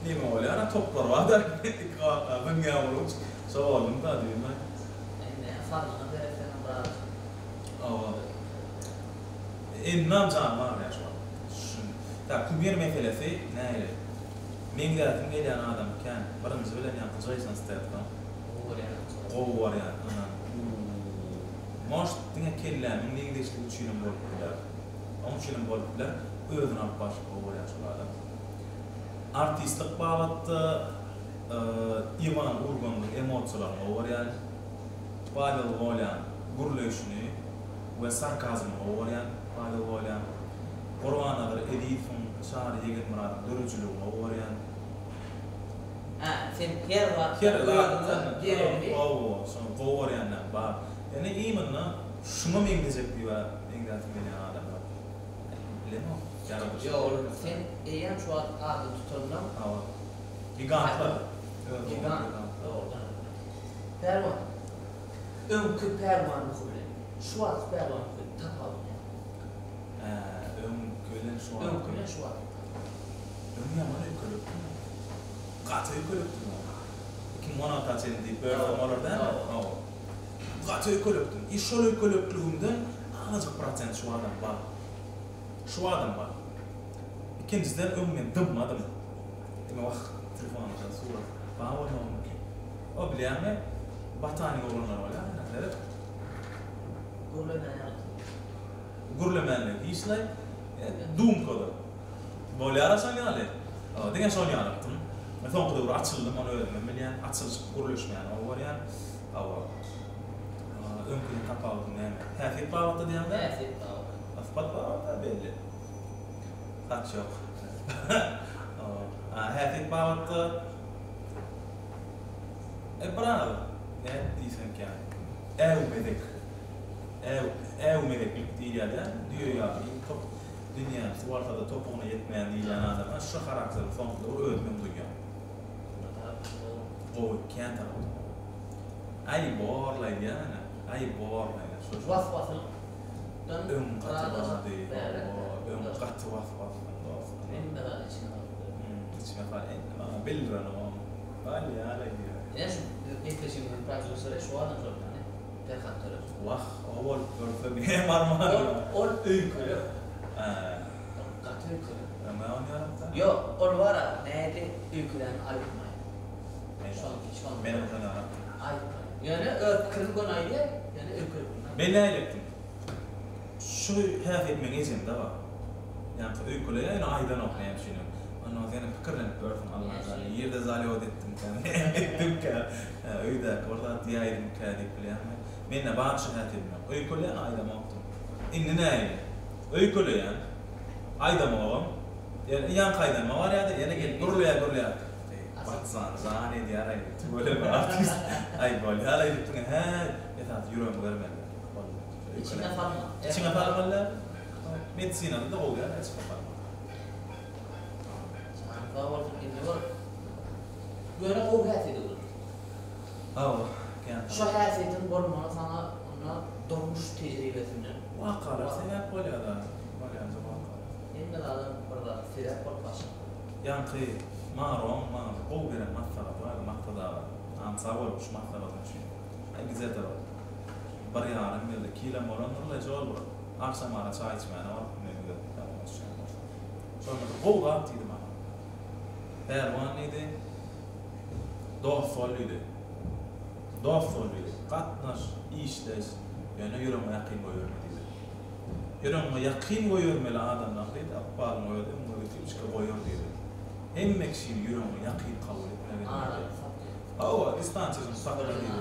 Neme bolýar-a, toplar bar-da, iki gapdal zyňýar uruç. Şo boldum-da diýdim-aý. Indi saglygyňa seretseňem biraz. Hawa. Endam janym agyrýar şu wagt. Şu, tak, kumir meselesi nähili? Meňzäsim gelýän adam kän. Birinji bilen ýaňky Jeýson Stetham. Gowy görýän. Gowy görýän, ynan. Может, diňe kellämiň meňzeşligi üçinem bolup biler. Oň üçinem bolup biler. Özüni alyp barşy gowy görýän şol adam. Artistlik babatda Iwan Urgandyň emosiýalaryny gowy görýän. Pawel Wolýaň gürleýşini we sarkazmyny gowy görýän. Pawel Wolýaň. Gurbannazar Ezizowyň, Çary Ýegenmyradyň döredijiligini gowy görýän. Hä. sen her zatda Her özüňe zatdan geregini. Hawa, şony gowy görýänleň bar. Ýöne imенно şuňa meňzejek diýip-ä meňzäsim gelýän adam ýok. Bilemok, ýaradylyşa Ýok, ol sen eýýäm şu wagt adyny tutandan. Hawa. Gigantlar. Öz Gigant, dogrudan. Pälwan. Öňki Pälwan Muhy bilen şu wagtky Pälwan Muhyň tapawudy näme? Hä, öňki bilen şu wagtky. Öňki bilen şu wagtky tapawudy. Öň ýaman öýkelekdim men. Gaty öýkelekdim men. 2016 çenli diýip bölsem bolar dälmi? Hawa. Gaty öýkelekdim. I şol öýkelekligimden azajyk prosent şu adam bar. Şu adam bar. Ikinjiden öň men dymmadym. Diňe wah, telefonymda surat bar bolmagy mümkin. O bilýäňmi, botanik oglanlar bolýar, ine seret. Gürlemän ýaly. Gürlemänlik hiç-laý, dumkada. Bolýar-a şol ýaly. Diňe şol ýalykdym. Men soňky döwür açyldym, ony özümem bilýän. Açylyşyp gürleşmäni gowy görýän. Hawa. Öňküden tapawudy näme? Häsiýet babatda diýýäň-dä? Häsiýet babatda. Sypat babatda belli. Saç ýok. Hawa. Häsiýet babatda e biraz nädip diýsemkä, äwmezek. Äw, äwmezeklik diýilýär-dä, düýe ýaly iň top dünýäni suwarsa-da topugyna ýetmeýän diýilýän adama şu harakteriň soňky döwür özümem duýýan. Gowy, kän tarapdan gowy. Aý, bor-laý diýýän ene. Aý, bor-laý. Şo, şo. Was-waslykdan Öň gaty bardy, bäräk-dä. hawa, öň gaty was-waslydym dostum. Hemme zady içiňe salyp ýörün. Hum, içime sal, indi maňa bildirenogam. Bolýa-laý diýýär. Ine şu gepleşigimiziň prodýuseri şu adam şol ýaly. Perhat Töre. Wah, o bolup dursa menem barman. Ol, ol öýkelek. Hä. Ol gaty öýkelek. Öňem ony ýaratdy. Ýok, ol bar-a, näde öýkeläni aýtmaýar. Şol, şol. Menem şony ýaratdym. Aýtmaýar. Ýöne öz pikirini göni aýdýar, ýöne öýkelikini aýtmaýar. Men näletdim. Şu häsiýet meň ejemde bar. Ýaňky öýkeleýär ýöne aýdanok näme üçinem. Onnoň senem pikirlenip ýörsüň Allajan nirde zalýot etdimkä, näme etdimkä, öýdäki bir zat diýäýdimkä diýip bilýäňmi. Mende bar şu häsiýet ýok. Öýkeleýän aýdamokdym. Indi nähili? Öýkeleýän, aýdamogam. Ýöne ýaňky aýdanyma barýada ýene gelip gürleýär gürleýär. Eý Batjan jan edýär-aý tüweleme artist. Aý bolýar-aý diýip diňe hä esasy ýüregiňi bermeli. Boldy. Içiňe salma. Içiňe salmaly däl. Medisinada-da gowy däl içiňe salmak. Janyň sag bolsun indi bir ýöne gowy häsiýete öwrüldi. Hawa, kän Şo häsiýetiň bolmagy saňa onda durmuş tejribesinden. Wakalar sebäp bolýar-da, bolýanja wakalar. Hemme zadam bir zat sebäp bolup başlanýar. Ýaňky Maroň maňa bir gowy beren maslahaty bardy, Maksat aga. Agam sag bol şu maslahatyň üçin. Aý gije-de bir bir ýarym ýylda kilem bolandyr-la şol bir agşamara çaý içmäne barypdym öýüňize, ýadyňa düşýän bolsa. Şonda bir gowy zat diýdi maňa. Pälwan diýdi, dost bol diýdi. Dost bol diýdi. Gatnaş, işleş, ýöne ýüregiňe ýakyn goýberme diýdi. Ýüregiňe ýakyn goýbermeli adamlaň diýdi, ykbalyň özi öňüňe getirip goýar diýdi. Hemme kişini ýüregiňe ýakyn kabul etmegin diýdi. Hawa, distansiýasyny sakla diýdi.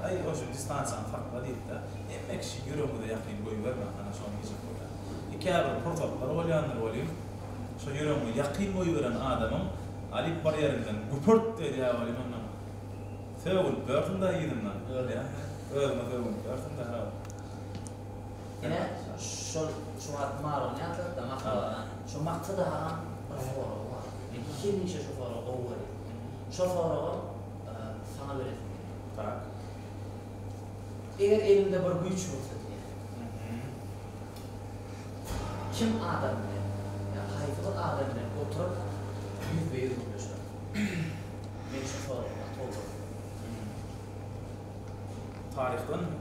Aý, oşo distansiýany sakla diýdi-de. Hemme kişi ýüregiňize ýakyn goýbermäň, ana şony diýjek bolýan. E käbir pursatlar bolýandyr welin, şo ýüregiňe ýakyn goýberen adamyň alyp bir ýeriňden güpürt edýär welin ondan sögünip ýörsüň-dä yzyndan, bilýäňmi? Özüňe sögünip ýörsüň-dä, hawa. Ine, şol şu wagt Marony ýatladyk-da, Maksat agany. Şo Maksat agaň bir soragy bar. Men hemişe şo soragy gowy görýän. Şo soragam saňa beresim gelýär. Tak. Eger eliňde bir güýç bolsa diýýär. Kim adam bilen, ýa haýsy bir adam bilen oturyp ýüzbe-ýüz gürleşerdiň? Men şu soragy gaty gowy görýän. Taryhdanmy?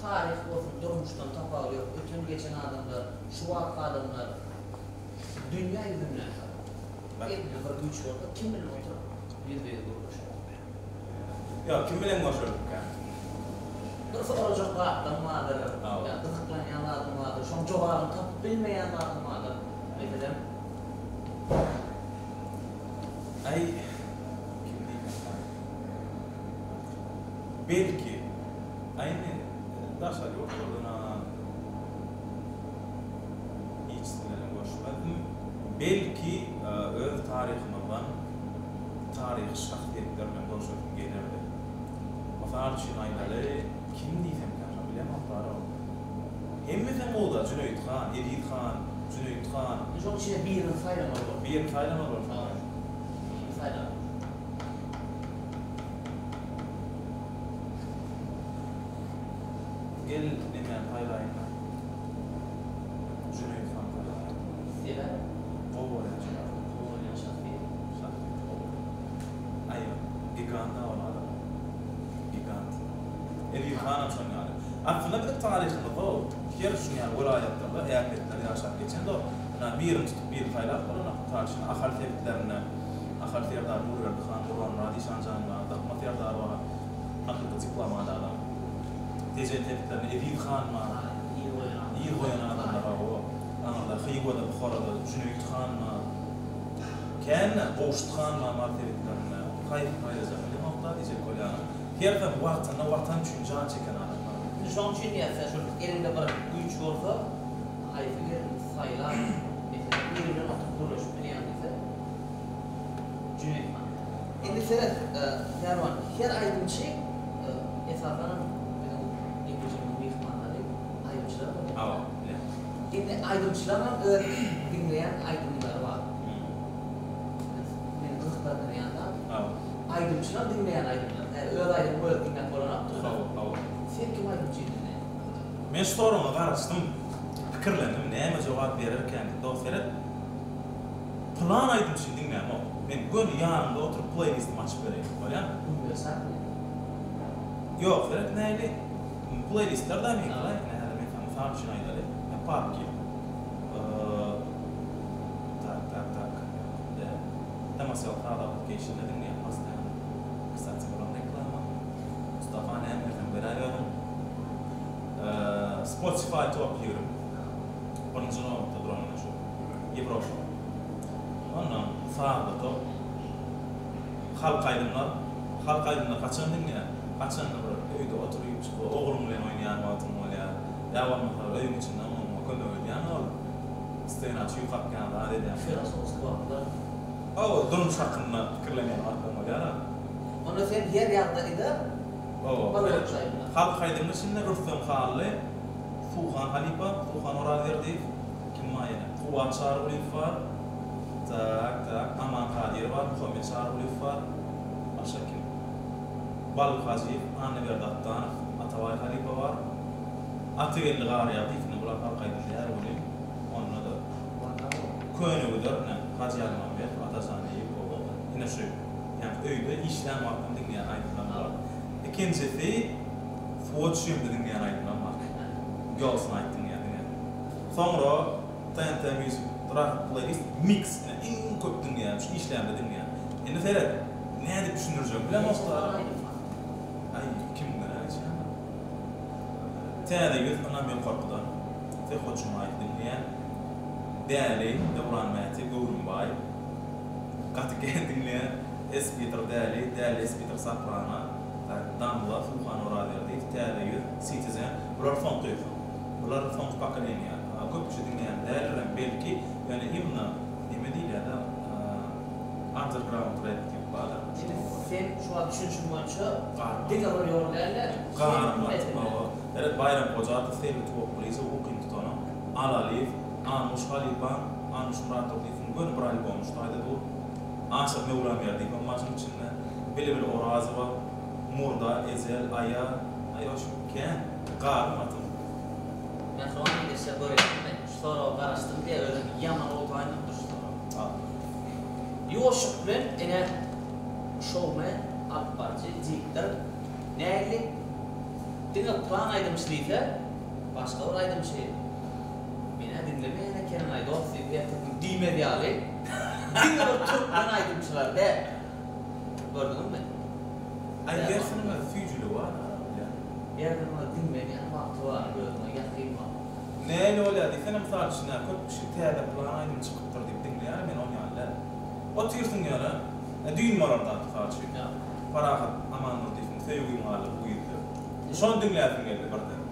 Taryh bolsun, durmuşdan tapawudy ýok. Öten-geçen adamlar, şu wagtky adamlar, dünýä ýüzündäki adam. Elinde bir güýç bolsa, kim bilen oturyp ýüzbe-ýüz gürleşerdiň? Ýok, kim bilen görşerdikkä? Bir sorajak zatlaryň bardyr, ýa gyzyklanýan zadyň bardyr, şoň jogabyny tapyp bilmeýän zadyň bardyr. Meselem. Aý, kim diýmekkä? Belki, aý indi daşary ýurtlardan-a hiç bilenem görüşmezdim. Belki, öz taryhymyzdan taryhy şahs. şahsyýetler bilen görşesim gelerdi. Mysal üçin aýdaly, kim diýsemkäm, şony bilemok dara. Hemmesem gowy-da, Jüneýit han, Eziz han, Jüneýit han. Indi şoň içinde birini saýlamaly bolsa. Birini saýlamaly bolsa. Hawa. Kimi saýlardyň? Gel nemäni saýlaýyn-da. Jüneýit han saýlaýyn. Sebäp? Gowy bolýan şahsyýet. Gowy bolýan şahsyýet. Şahsyýeti gowy. Aý, gigant-a ol adam. Gigant. Eziz hanam şoň ýaly. Aslynda biziň taryhymyzda her şuň ýaly welaýatlarda äpetler ýaşap geçen-de, ynha, birini tutup, birini saýlap bolanok. Mysal üçin, Ahal sebitlerinde Ahal serdary Nurberdi han, Gurbanmyrat işan jan bar, Dykma serdar bar, hakyky diplomat adam. Tejen sebitlerinde Eziz han bar. Yz goýan adamlar hawa. Aňyrda Hywada, Buharada Jüneýit han bar. Kän-de, Gowşut han bar Mary sebitlerinde. Haýsyny saýlajak bilemok-da diýjek bolýanym. Hersem wagtynda Watan üçin jan çeken adamlar. Indi şoň üçin diýýäs sen şol eliňde bir güýç bolsa haýsy birini saýlap meselem biri bilen oturyp gürleşip bilýän diýse Jüneýit han. Indi seret Pälwan her aýdymçy esasanam biziň gepleşigimiziň myhmanlary aýdymçylar bolýar. Hawa bilýän. Indi aýdymçylaryňam öz diňleýän aýdymlary bar. Meni gyzyklandyrýan zat. Hawa. Aýdymçylar diňleýän aýdymlary. Hä, öz aýdymyňy özüň diňläp bolanokdyr. Hawa, hawa. Sen kim aýdymçyny diňleýäň? Men şu soragyňa garaşdym. Pikirlendim, näme jogap bererkäm diýip. Dost seret. Pylan aýdymçyny diňlämok. Men göni ýanymda oturyp playlistimi açyp bereýin. Bolýamy? Uniwersalmy? Ýok, seret nähili playlistler da meňki-laý. Ine häzir men saňa mysal üçin aýdaly. Papki. Tak, tak, tak. Ýok, däl. Damasýol saz application-da diňleýän postoýanno. Kstati bulam reklama. Mustafa näme berseň beräýerin. Spotify top 20. Birinji nobatda duran ine şu. Ýewropa. Ondan sazly top. Halk aýdymlar. Halk aýdymlar haçan diňleýän? Haçanda bir öýde oturyp, ogluň bilen oýnaýan wagtyň bolýar. Ýa bolmasa öýüň içinde oňa kömek edýäň ol. Stena çüý kakýan zat edýän. Filosofski wagtlar. Hawa, durmuş hakynda pikirlenýän wagtlaň bolýar-a. Onda sen her ýagdaýda Hawa. bolmaly aýdymlar. Halk aýdymyň içinde Rüstem Hally, Suhan halypa, Suhan Orazberdiýew, kim bar ýene? Kuwwat Çarygulyýew bar. Tak, tak, Aman Kadyr bar, Muhammet Çarygulyýew bar. Başga kim? Bally Hajyýew, Annaberdi Atdanow, Atabaý halypa bar. Atageldi Garýagdyýew indi bular halk aýdym däl welin, onda-da Könegüzer ine, Hajy Ýazmambedow, Atajan Eýýupow, ine şu, ýagny öýde işlän wagtym diňleýän aýdymlarym bular. Ikinjisi, suwa düşemde diňleýän aýdymlarym bar. Girls Night diňleýän diňe. Soňra TNT Music Rahat Playlist Mix ine iň köp diňleýänim, şu işlämde diňleýän. Indi seret, nädip düşündirjegimi bilemok-da. Aý, 2000-den-ä geçýändir. Täze ýüz ynam ýokarkydan. Söhbet Jumaýew diňleýän. Däli, Döwran Mäti, Göwrümbaý. Gaty kän diňleýän. Espitr Däli, Däli Espitr Soprano, tak, Damla, Suhan Orazberdiýew, Täze ýüz, Citizen. Bular soňky. Bular soňky pokoleniýa. Köp kişi diňleýän däldirem belki, ýöne imенно neme diýilýär-de, underground rap diýip bar-da. Indi sen şu wagt düşünişim boýunça diňe bir ýol däl-de, Garym hawa. Seret Baýram Hojatow, Selbi Tuwakgylyjow, Ukym tutanok, Alalyýew, Anuş halypaň, Anuş Myratdurdyýewiň göni bir albomy şu taýda dur. Aşyr Möwlamberdiýewem bar şuň içinde. Bilbil Orazowa, Murda, Ezel, Aýa, aý ogşum kän. Garym atym. Mähriban ildeşler görýäňizmi şu soraga garaşdym diýä özem ýaman gowy taýynlanypdyr şu soraga. Ýuwaşlyk bilen ene şowmen alyp baryjy diktor nähili diňe plan aýdymçy diýse başga bir aýdymçy menä diňlemeýän ekeniňaý dost diýip ertesi gün diýmez ýaly diňe bir türkmen aýdymçylary däl gördüňizmi. Aý hersiniň öz süýjüligi bar bilýän. Hersiniň öz diňlenýän wagty bar özüňe ýakyn wagt. Nähili bolýar diýsene mysal üçin hä köp kişi täze plan aýdym çykypdyr diýip diňleýär men on ýaly däl. Otyrsyň ýöne e düýn bolar zat mysal üçin Parahat Amandurdyýewiň Söýgim galdy bu güýzde. Şony diňläsim geldi birden.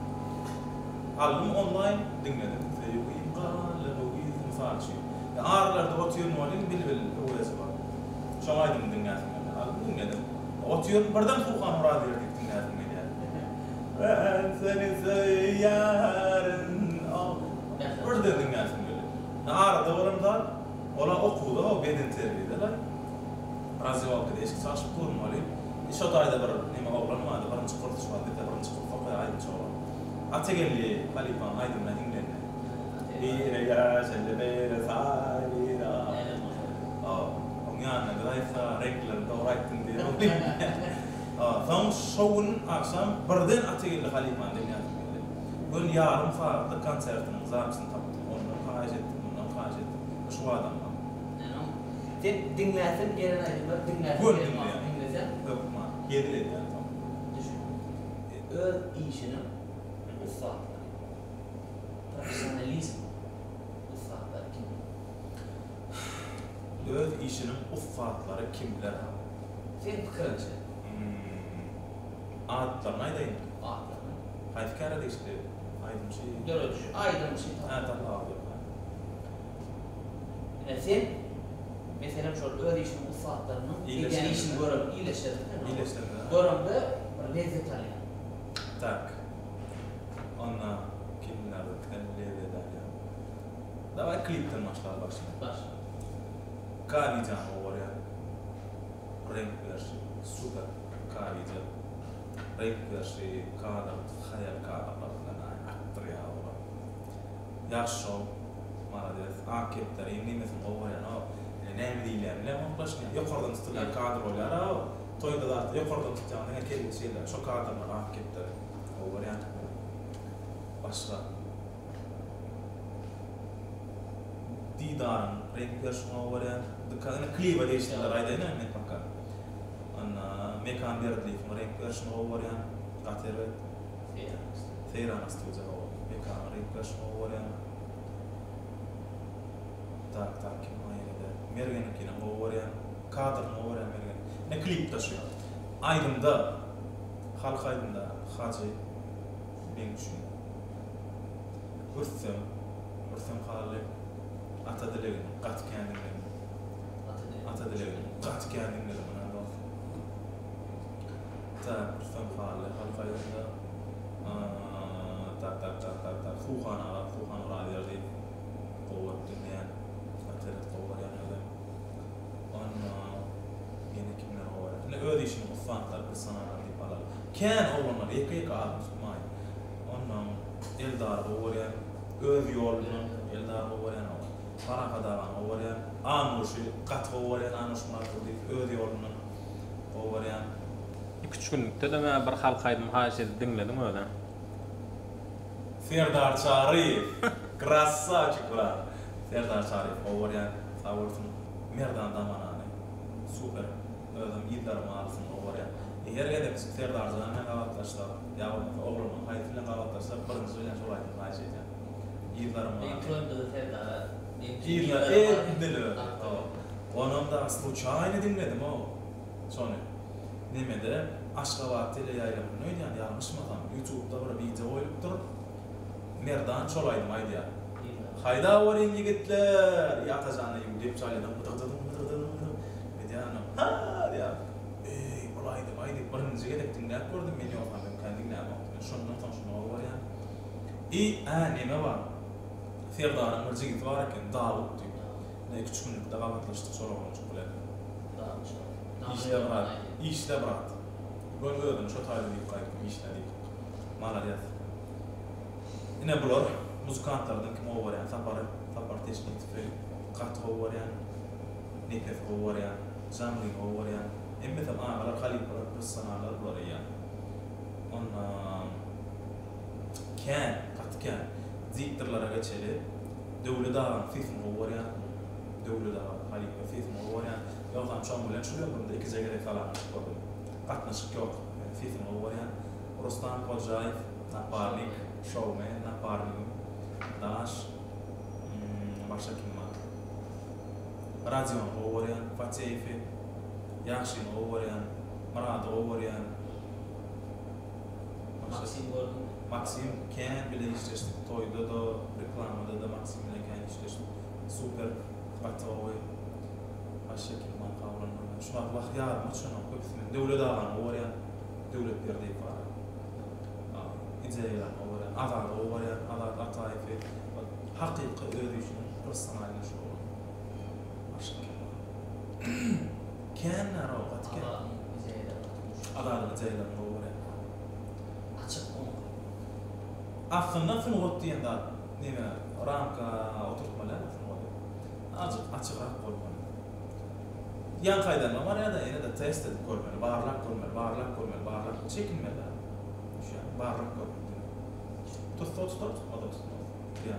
Aldym onlaýn diňledim Söýgim galdy bu güýzde mysal üçin. E aralarda otyryn welin Bilbil Öwezowa. Şoň aýdymyny diňläsim geldi. Aldym. diňledim. Otyryn birden Suhan Orazyýew diýip diňläsim gelýär. Ben seni söýýärin birden diňläsim geldi. Arada bolan zat ola okuwda o bedenterbiýede-le. Razdewalkada eşik çalşyp durun welin, i şo taýda bir neme oglan bardy, birinji kurs şu wagt bizde birinji kurs okaýar aýdymçy oglan. Atageldi halypaň aýdymyna hiňlendi. Biri ýaşyl, biri sary, biri ak. Hawa, oň ýanyna biz aýtsa, reňklerini dogry aýtdyň diýer. Hawa, soň şo gün agşam birden Atageldi halypany diňläsim geldi. Göni ýarym sagatlyk konsertiniň zapisini tapdym. Ondan haýyş etdim, mundan haýyş etdim. Şu adamdan. Sen diňläseň gelen aýdymlary diňläseň Göni diňleýän. Diňleseň. Hökman. Hezil edýän soň. Düşündim. Öz işiniň ussatlary. Professionalizm ussatlary kimler? Öz işiniň ussatlary kimler? Seň pikiriňçe? Atlaryny aýdaýyn. Atlaryny. Haýsy käre degişli? Aýdymçy. Dörediji. Aýdymçy. Hä, tapawudy ýok. Ine sen, meselem, şol öz işiniň ussatlarynyň edýän işini görüp, iýleşdirdiň sen ony. Göreňde bir lezzet alýaň. Tak. Onda kimlerden lezzet alýaň? Daway klipden başlaly başyna. Başla. Kawijany gowy görýän. Reňk berşi super Kawija. Reňk berşi kadr haýal kadrlar bilen akdyrýar olar. Ýagşy şol. Malades. Ak kepderiň nemesini gowy görýän o näme diýilýän bilemok şuny ýokardan tutulýan kadr bolýar a o toýda zatda ýokardan tutýan diňe kelle şeýle şo kadrlar ak kepderi gowy görýän. Başga. Didaryň reňk berşini gowy görýän. Dika ine klibe degişlileri aýdaýyn men paka. Onda Mekan Berdiýewiň reňk berşini gowy görýän. Gaty erbet. Seýrana studiýa gowy. Mekanyň reňk berşini gowy görýän. Tak tak kim bar ýene-de. Mergeniňkinem gowy görýän. Kadryny gowy görýän Mergeniň. Ine klipde şu. Aýdymda halk aýdymda Hajy meň üçin. Rüstem, Rüstem Hally Ata dilegini gaty kän diňledim. Ata dilegini gaty kän diňledim ynha dos. Tak Rüstem Hally halk aýdymda. Tak tak tak tak tak Suhan aga Suhan Orazberdiýew gowy görüp diňleýän. Gaty erbet gowy görýän özem. Onda ýene kimleri gowy görýän. Indi öz işiniň ussatlary personallar diýip alaly. Kän oglanlar ýeke ýeke adyny tutmaýyn. Ondan Eldary gowy görýän. Öz ýolundan Eldary gowy görýän. Parahat agany gowy görýän. Anuşy gaty gowy görýän Anuş Myratdurdyýew öz ýolundan gowy görýän. Iki-üç günlükde-de mä bir halk aýdym haýyş edip diňlediň özä. Serdar Çaryýew krasawçik brat. Serdar Çaryýew gowy görýän sag bolsun. Merdan Damanany super özem yzlaryň alysyny gowy görýän. Her gezek Serdarjan bilen gabatlaşsak ýa bolmasa oglunyň haýsy bilen gabatlaşsak birinji bilen şol aýdymy haýyş edýän. Yzlaryň Meň toýumda-da Serdara meň üçin Yzlar yzlaryň alysyny edil özi. Onam dagy sluçaýny diňledim-ow. Şony. Nemede Aşgabat teleýaýlymynda öýdýän ýalňyşmasam ýutubda bir wideo goýlupdyr. Merdan şol aýdymy aýdýar. Haýda bolyň ýigitler! I Atajanda ýuwdyp çalýar mydyg-dydyň mydyg-dydyň mydyg edýär onam ha diýýär. Eý bul aýdym aý diýip birinji gezek diňläp gördüm men ýogsam öň kän diňlämokdym. Men şondan soň şuny gowy görýän. I ä neme bar. Serdaryň bir jigisi bar eken Dawut diýip. Ine iki-üç günlükde gabatlaşdyk şol oglanjyk bilen. Işle brat, işle brat. Göni özüni şo taýda diýip gaýtdym, işle diýip. Malades. Ine bular muzykantlardan kimi gowy görýän Sapary, Sapar Teşnitowy gaty gowy görýän. Nepesi gowy görýän, Jaňlyny gowy görýän. Hemmesem agalar, halypalar, professionallar bular eýýäm. Ondan kän, gaty kän. Diktorlara geçeli. Döwlet aganyň sesini gowy görýän. Döwlet aga halypa sesini gowy görýän. Ýogsam şoň bilen şul ömrümde ikije gezek salamlaşyp gördüm. Gatnaşyk ýok. Ýöne sesini gowy görýän. Rustam Hojaýew naparnik, şoumen, naparnigim. Daş. Başga kim bar? Radiony gowy görýän. Fateýewi. Ýagşyny gowy görýän. Myrady gowy görýän. Maksim gördüňmi? Maksim kän bile işleşdik toýda-da, reklamada-da Maksim bilen kän işleşdik. Super, gaty gowy. Başga kim barka oglanlardan. Şu wagt wah ýadyma düşenok köpüsi men. Döwlet agany gowy görýän. Döwlet Berdiýew bar. Ideýalaryny gowy görýän. Azady gowy görýän. Azat Ataýewi. Hakyky öz işiniň professionalny şu oglan. Başga kim bar? Kän bar-ow, gaty kän. Azadyň ideýalary gaty güýçli. Azadyň ideýalaryny gowy görýän. Açyk oňky. Aslynda sungat diýen zat neme ramka oturtmaly däl sungaty. Azajyk açygrak bolmaly. Ýaňky aýdanyma barýada ýene-de test edip görmeli, barlap görmeli, barlap görmeli, barlap çekinmeli däl. Düşýäňmi? Barlap görmek diňe. Tutsa tutar, tutmasa tutmaz.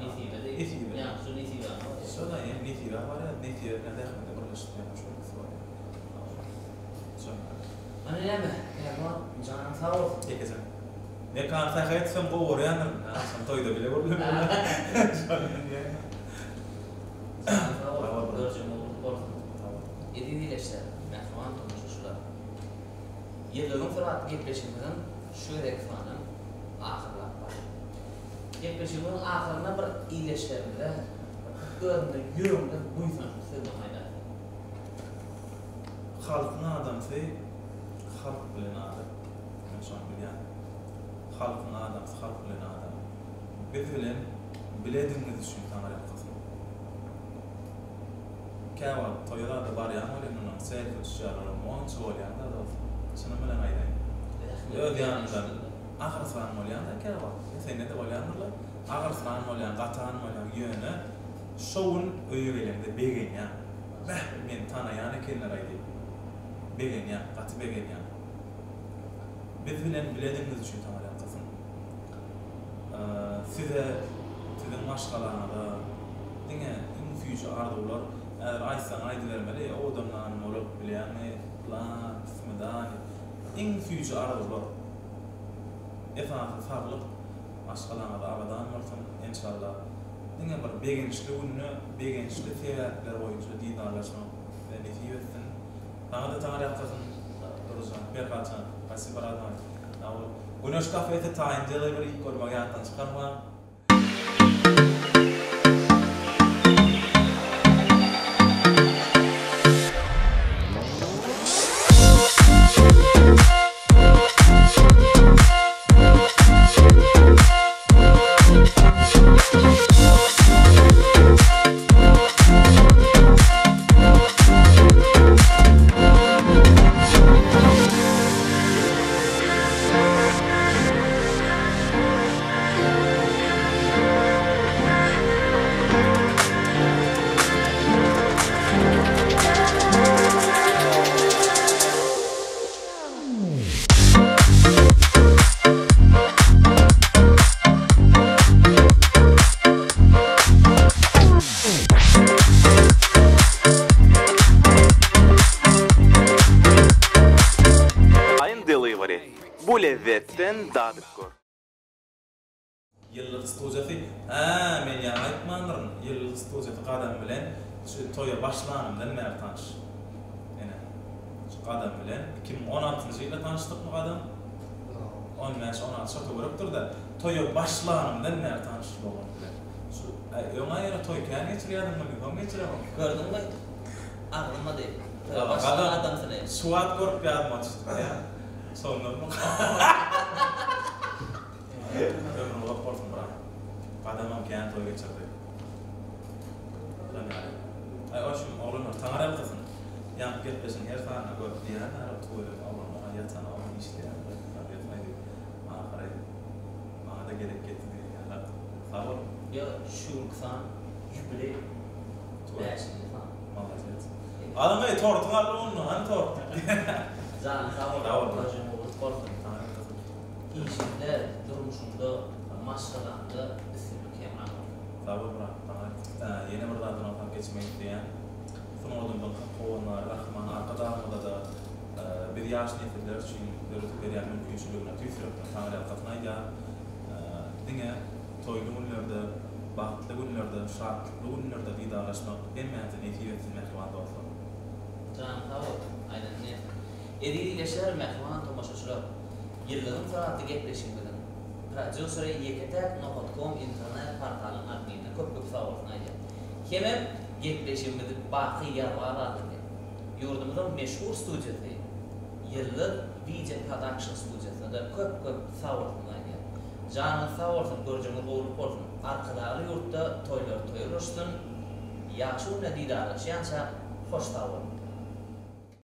Nesibe diýip. Nesibe. Ýaňky şu nesibäni barýa. Şo-da ýene nesibä barýar, nesibe bilen zähmeti birleşdirýän şol ikisi barýar. Şonda. Ana näme, Pälwan, janyň sag bolsun. Ýekeje. Mekan Sähedowam gowy görýändirin. Agşam toýda bile gürlemelä. Şondan diýýän. Janyň sag bolsun, görjegiň ugruk bolsun. Eziz ildeşler, mähriban tomaşaçylar! Ýyldyzyň syry atly gepleşigimiziň şu gezekki sanam ahyrlap barýar. Gepleşigimiziň ahyrynda bir ildeşlerimize bir özüňden ýüregiňden buýsançly sözüňi aýdaýsaň. Halkyň adamsy halk bilen adam. Men şony bilýän. Halkyň adamsy halk bilen adam. Biz bilen biledigiňiz üçin saňa ýalkasyn. Käwagt toýa zada barýaň welin ondan selfi düşýärler monça bolýan-da dostum. Çynym bilen aýdaýyn. Öz ýanymdan agyrsyran bolýan-da käwagt. Sende-de bolýandyr-la. Agyrsyran bolýaň, gatan bolýaň ýöne şo gün öýe geleňde begenýäň. Beh, meni tanaýan ekenler-aý diýip. Begenýäň, gaty begenýäň. Biz bilen biledigiňiz üçin saňa ýalkasyn. Size, siziň maşgalaňyza diňe iň süýji arzuwlar. Häzir aýtsaň aýdybermeli, owadan nan bolup bilýäňmi, plan, smidani. Iň süýji arzuwlar. Esasy saglyk, maşgalaňyz abadan bolsun, enşalla. Diňe bir begençli günde, begençli sebäpler boýunça didarlaşmak size nesip etsin. Saňa-da Taňry ýalkasyn, Durdyjan, Perhatjan, Spasibo radnoý. Sag bol. Güneş kafesi taýyn jelay bir iýip görmegi ýatdan çykarma. Taýyn Delivery, bu lezzetden dadyp gör! Ýyllyk studiýasy, hä, men ýaňy aýtmandyryn, Ýyllyk studiýasy Gadam bilen şu toýa başlanymdan bäri tanyş. Ine, şu Gadam bilen 2016-njy ýylda tanyşdykmy Gadam? On bäş, 16 şo töwerekdir-dä. Toýa başlanymdan bäri tanyş bu oglan bilen. Şu, äý, öň-ä ýöne toý kän geçirýärdiň, indi soň geçiremok. Gördüňmi? Agzymady. Toýa başlan adamsyny. Şu wagt görüp ýadyma düşdi, bilýäňmi? Şondanmy? Ömrüň uzak bolsun brat. Gadamam kän toý geçirdi. Şon ýaly. Aý oşum oglanlar taňar ýalkasyn. Ýaňky gepleşiň her sanyny görüp diýýän ara tüweleme oglanlar ýatanogam işleýän kapesaý diýip ahyry maňada gezek ýetdi diýen ýalak. Sag boluň. Ýa şu günki san ýubileý bäşinji san. Malades. Galyň eý tortuň aldy onda hany tort. Janyň sag bolsun. Toýuň ugruk bolsun. Taňar ýalkasyn. Işiňde, durmuşyňda, maşgalaňda üstünlik hemra bolsun. Sag bol brat, maňa ýene bir zady nygtap geçmek isleýän. Sungatymyzyň hak howandary Gahryman Arkadagymyzada biz ýaş nesiller üçin döredip berýän mümkinçiligine tüýs ýürekden taňryýalkasyn aýdýar. Diňe toýly günlerde, bagtly günlerde, şatlykly günlerde didarlaşmak hemmämize nesip etsin mähriban dostlar. Janyň sag bolsun, aýdanyň gelsin. Eziz ildeşler, mähriban tomaşaçylar! Ýyldyzyň syry atly gepleşigimiziň prodýuseri Ýeke-täk nokat kom internet portalynyň adminine köp köp sagbolsun aýdýan. Hemem gepleşigimizi baky ýazga galdyrdy. Ýurdumyzyň meşhur studiýasy Ýyldyz Video Production studiýasyna-da köp-köp sag bolsun aýdýan. Janyňyz sag bolsun, görjegiňiz gowulyk bolsun. Arkadagly ýurtda toýlar toýa ulaşsyn. Ýagşy günde didarlaşýançak hoş sag boluň.